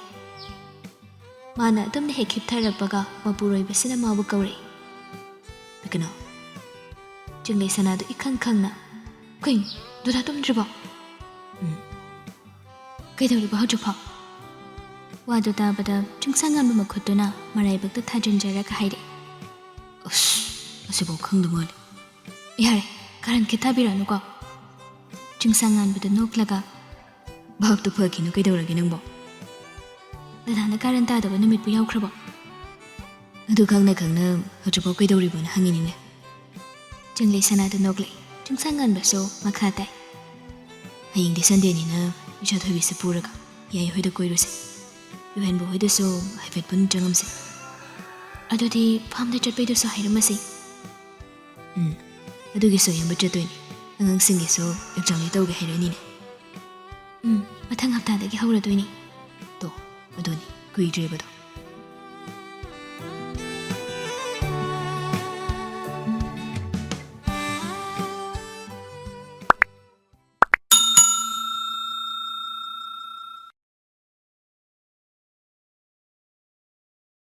ꯃꯥꯅ ꯑꯗꯨꯝꯅ ꯍꯦꯛ ꯍꯤꯞꯊꯔꯛꯄꯒ ꯃꯄꯨꯔꯣꯏꯕꯁꯤꯅ ꯃꯥꯕꯨ ꯀꯧꯔꯛꯏ꯫ "ꯕꯤꯀꯅꯣ, ꯆꯤꯡꯂꯩ ꯁꯅꯥꯗꯨ ꯏꯈꯪ ꯈꯪꯅ, ꯀꯩꯅꯣ, ꯗꯗꯥ ꯇꯨꯝꯗ꯭ꯔꯤꯕꯣ?" "ꯎꯝ꯫ ꯀꯩꯗꯧꯔꯤꯕ ꯍꯧꯖꯤꯛꯐꯥꯎ?" ꯋꯥꯗꯨ ꯇꯥꯕꯗ ꯆꯤꯡꯁꯥꯡꯉꯥꯟꯕ ꯃꯈꯨꯠꯇꯨꯅ ꯃꯔꯥꯏꯕꯛꯇ ꯊꯥꯖꯤꯟꯖꯔꯒ ꯍꯥꯏꯔꯛꯏ꯫ "ꯑꯁ, ꯑꯁꯤꯐꯥꯎ ꯈꯪꯗ ꯃꯥꯜꯂꯦ꯫" "ꯌꯥꯔꯦ, ꯀꯥꯔꯟ ꯈꯤꯠ ꯊꯥꯕꯤꯔꯛꯑꯅꯨꯀꯣ꯫" ꯆꯤꯡꯁꯥꯡꯉꯥꯟꯕꯗ ꯅꯣꯛꯂꯒ, "ꯚꯥꯞꯇꯨ ꯐꯈꯤꯅꯨ, ꯀꯩꯗꯧꯔꯒꯦ ꯅꯪꯕꯣ?" "ꯗꯗꯥꯅ ꯀꯥꯔꯟ ꯇꯥꯗꯕ ꯅꯨꯃꯤꯠꯄꯨ ꯌꯥꯎꯈ꯭ꯔꯕꯣ?" "ꯑꯗꯨ ꯈꯪꯅ ꯈꯪꯅ ꯍꯧꯖꯤꯛꯐꯥꯎ ꯀꯩꯗꯧꯔꯤꯕꯅꯣ ꯍꯪꯉꯤꯅꯤꯅꯦ꯫" ꯆꯤꯡꯂꯩ ꯁꯅꯥꯗꯨ ꯅꯣꯛꯂꯛꯏ꯫ ꯆꯤꯡꯁꯥꯡꯉꯥꯟꯕꯁꯨ ꯃꯈꯥ ꯇꯥꯏ꯫ "ꯍꯌꯦꯡꯗꯤ ꯁꯟꯗꯦꯅꯤꯅ ꯏꯆꯥ ꯊꯣꯏꯕꯤꯁꯦ ꯄꯨꯔꯒ ꯌꯥꯏ ꯍꯣꯏꯗ ꯀꯣꯏꯔꯨꯁꯦ꯫ ꯌꯨꯍꯦꯟꯕ ꯍꯣꯏꯗꯁꯨ ꯍꯥꯏꯐꯦꯠ ꯄꯨꯟꯅ ꯆꯪꯉꯝꯁꯦ꯫" "ꯑꯗꯨꯗꯤ ꯐꯥꯝꯗ ꯆꯠꯄꯩꯗꯨꯁꯨ ꯍꯥꯏꯔꯝꯃꯁꯤ꯫" "ꯎꯝ, ꯑꯗꯨꯒꯤꯁꯨ ꯑꯌꯥꯝꯕ ꯆꯠꯇꯣꯏꯅꯤ꯫ ꯑꯉꯥꯡꯁꯤꯡꯒꯤꯁꯨ ꯑꯦꯛꯖꯥꯝꯗꯤ ꯇꯧꯒꯦ ꯍꯥꯏꯔꯛꯑꯅꯤꯅꯦ꯫" "ꯎꯝ, ꯃꯊꯪ ꯍꯞꯇꯥꯗꯒꯤ ꯍꯧꯔꯗꯣꯏꯅꯤ꯫" "ꯇꯣ, ꯑꯗꯨꯅꯤ, ꯀꯨꯏꯗ꯭ꯔꯦꯕꯗꯣ꯫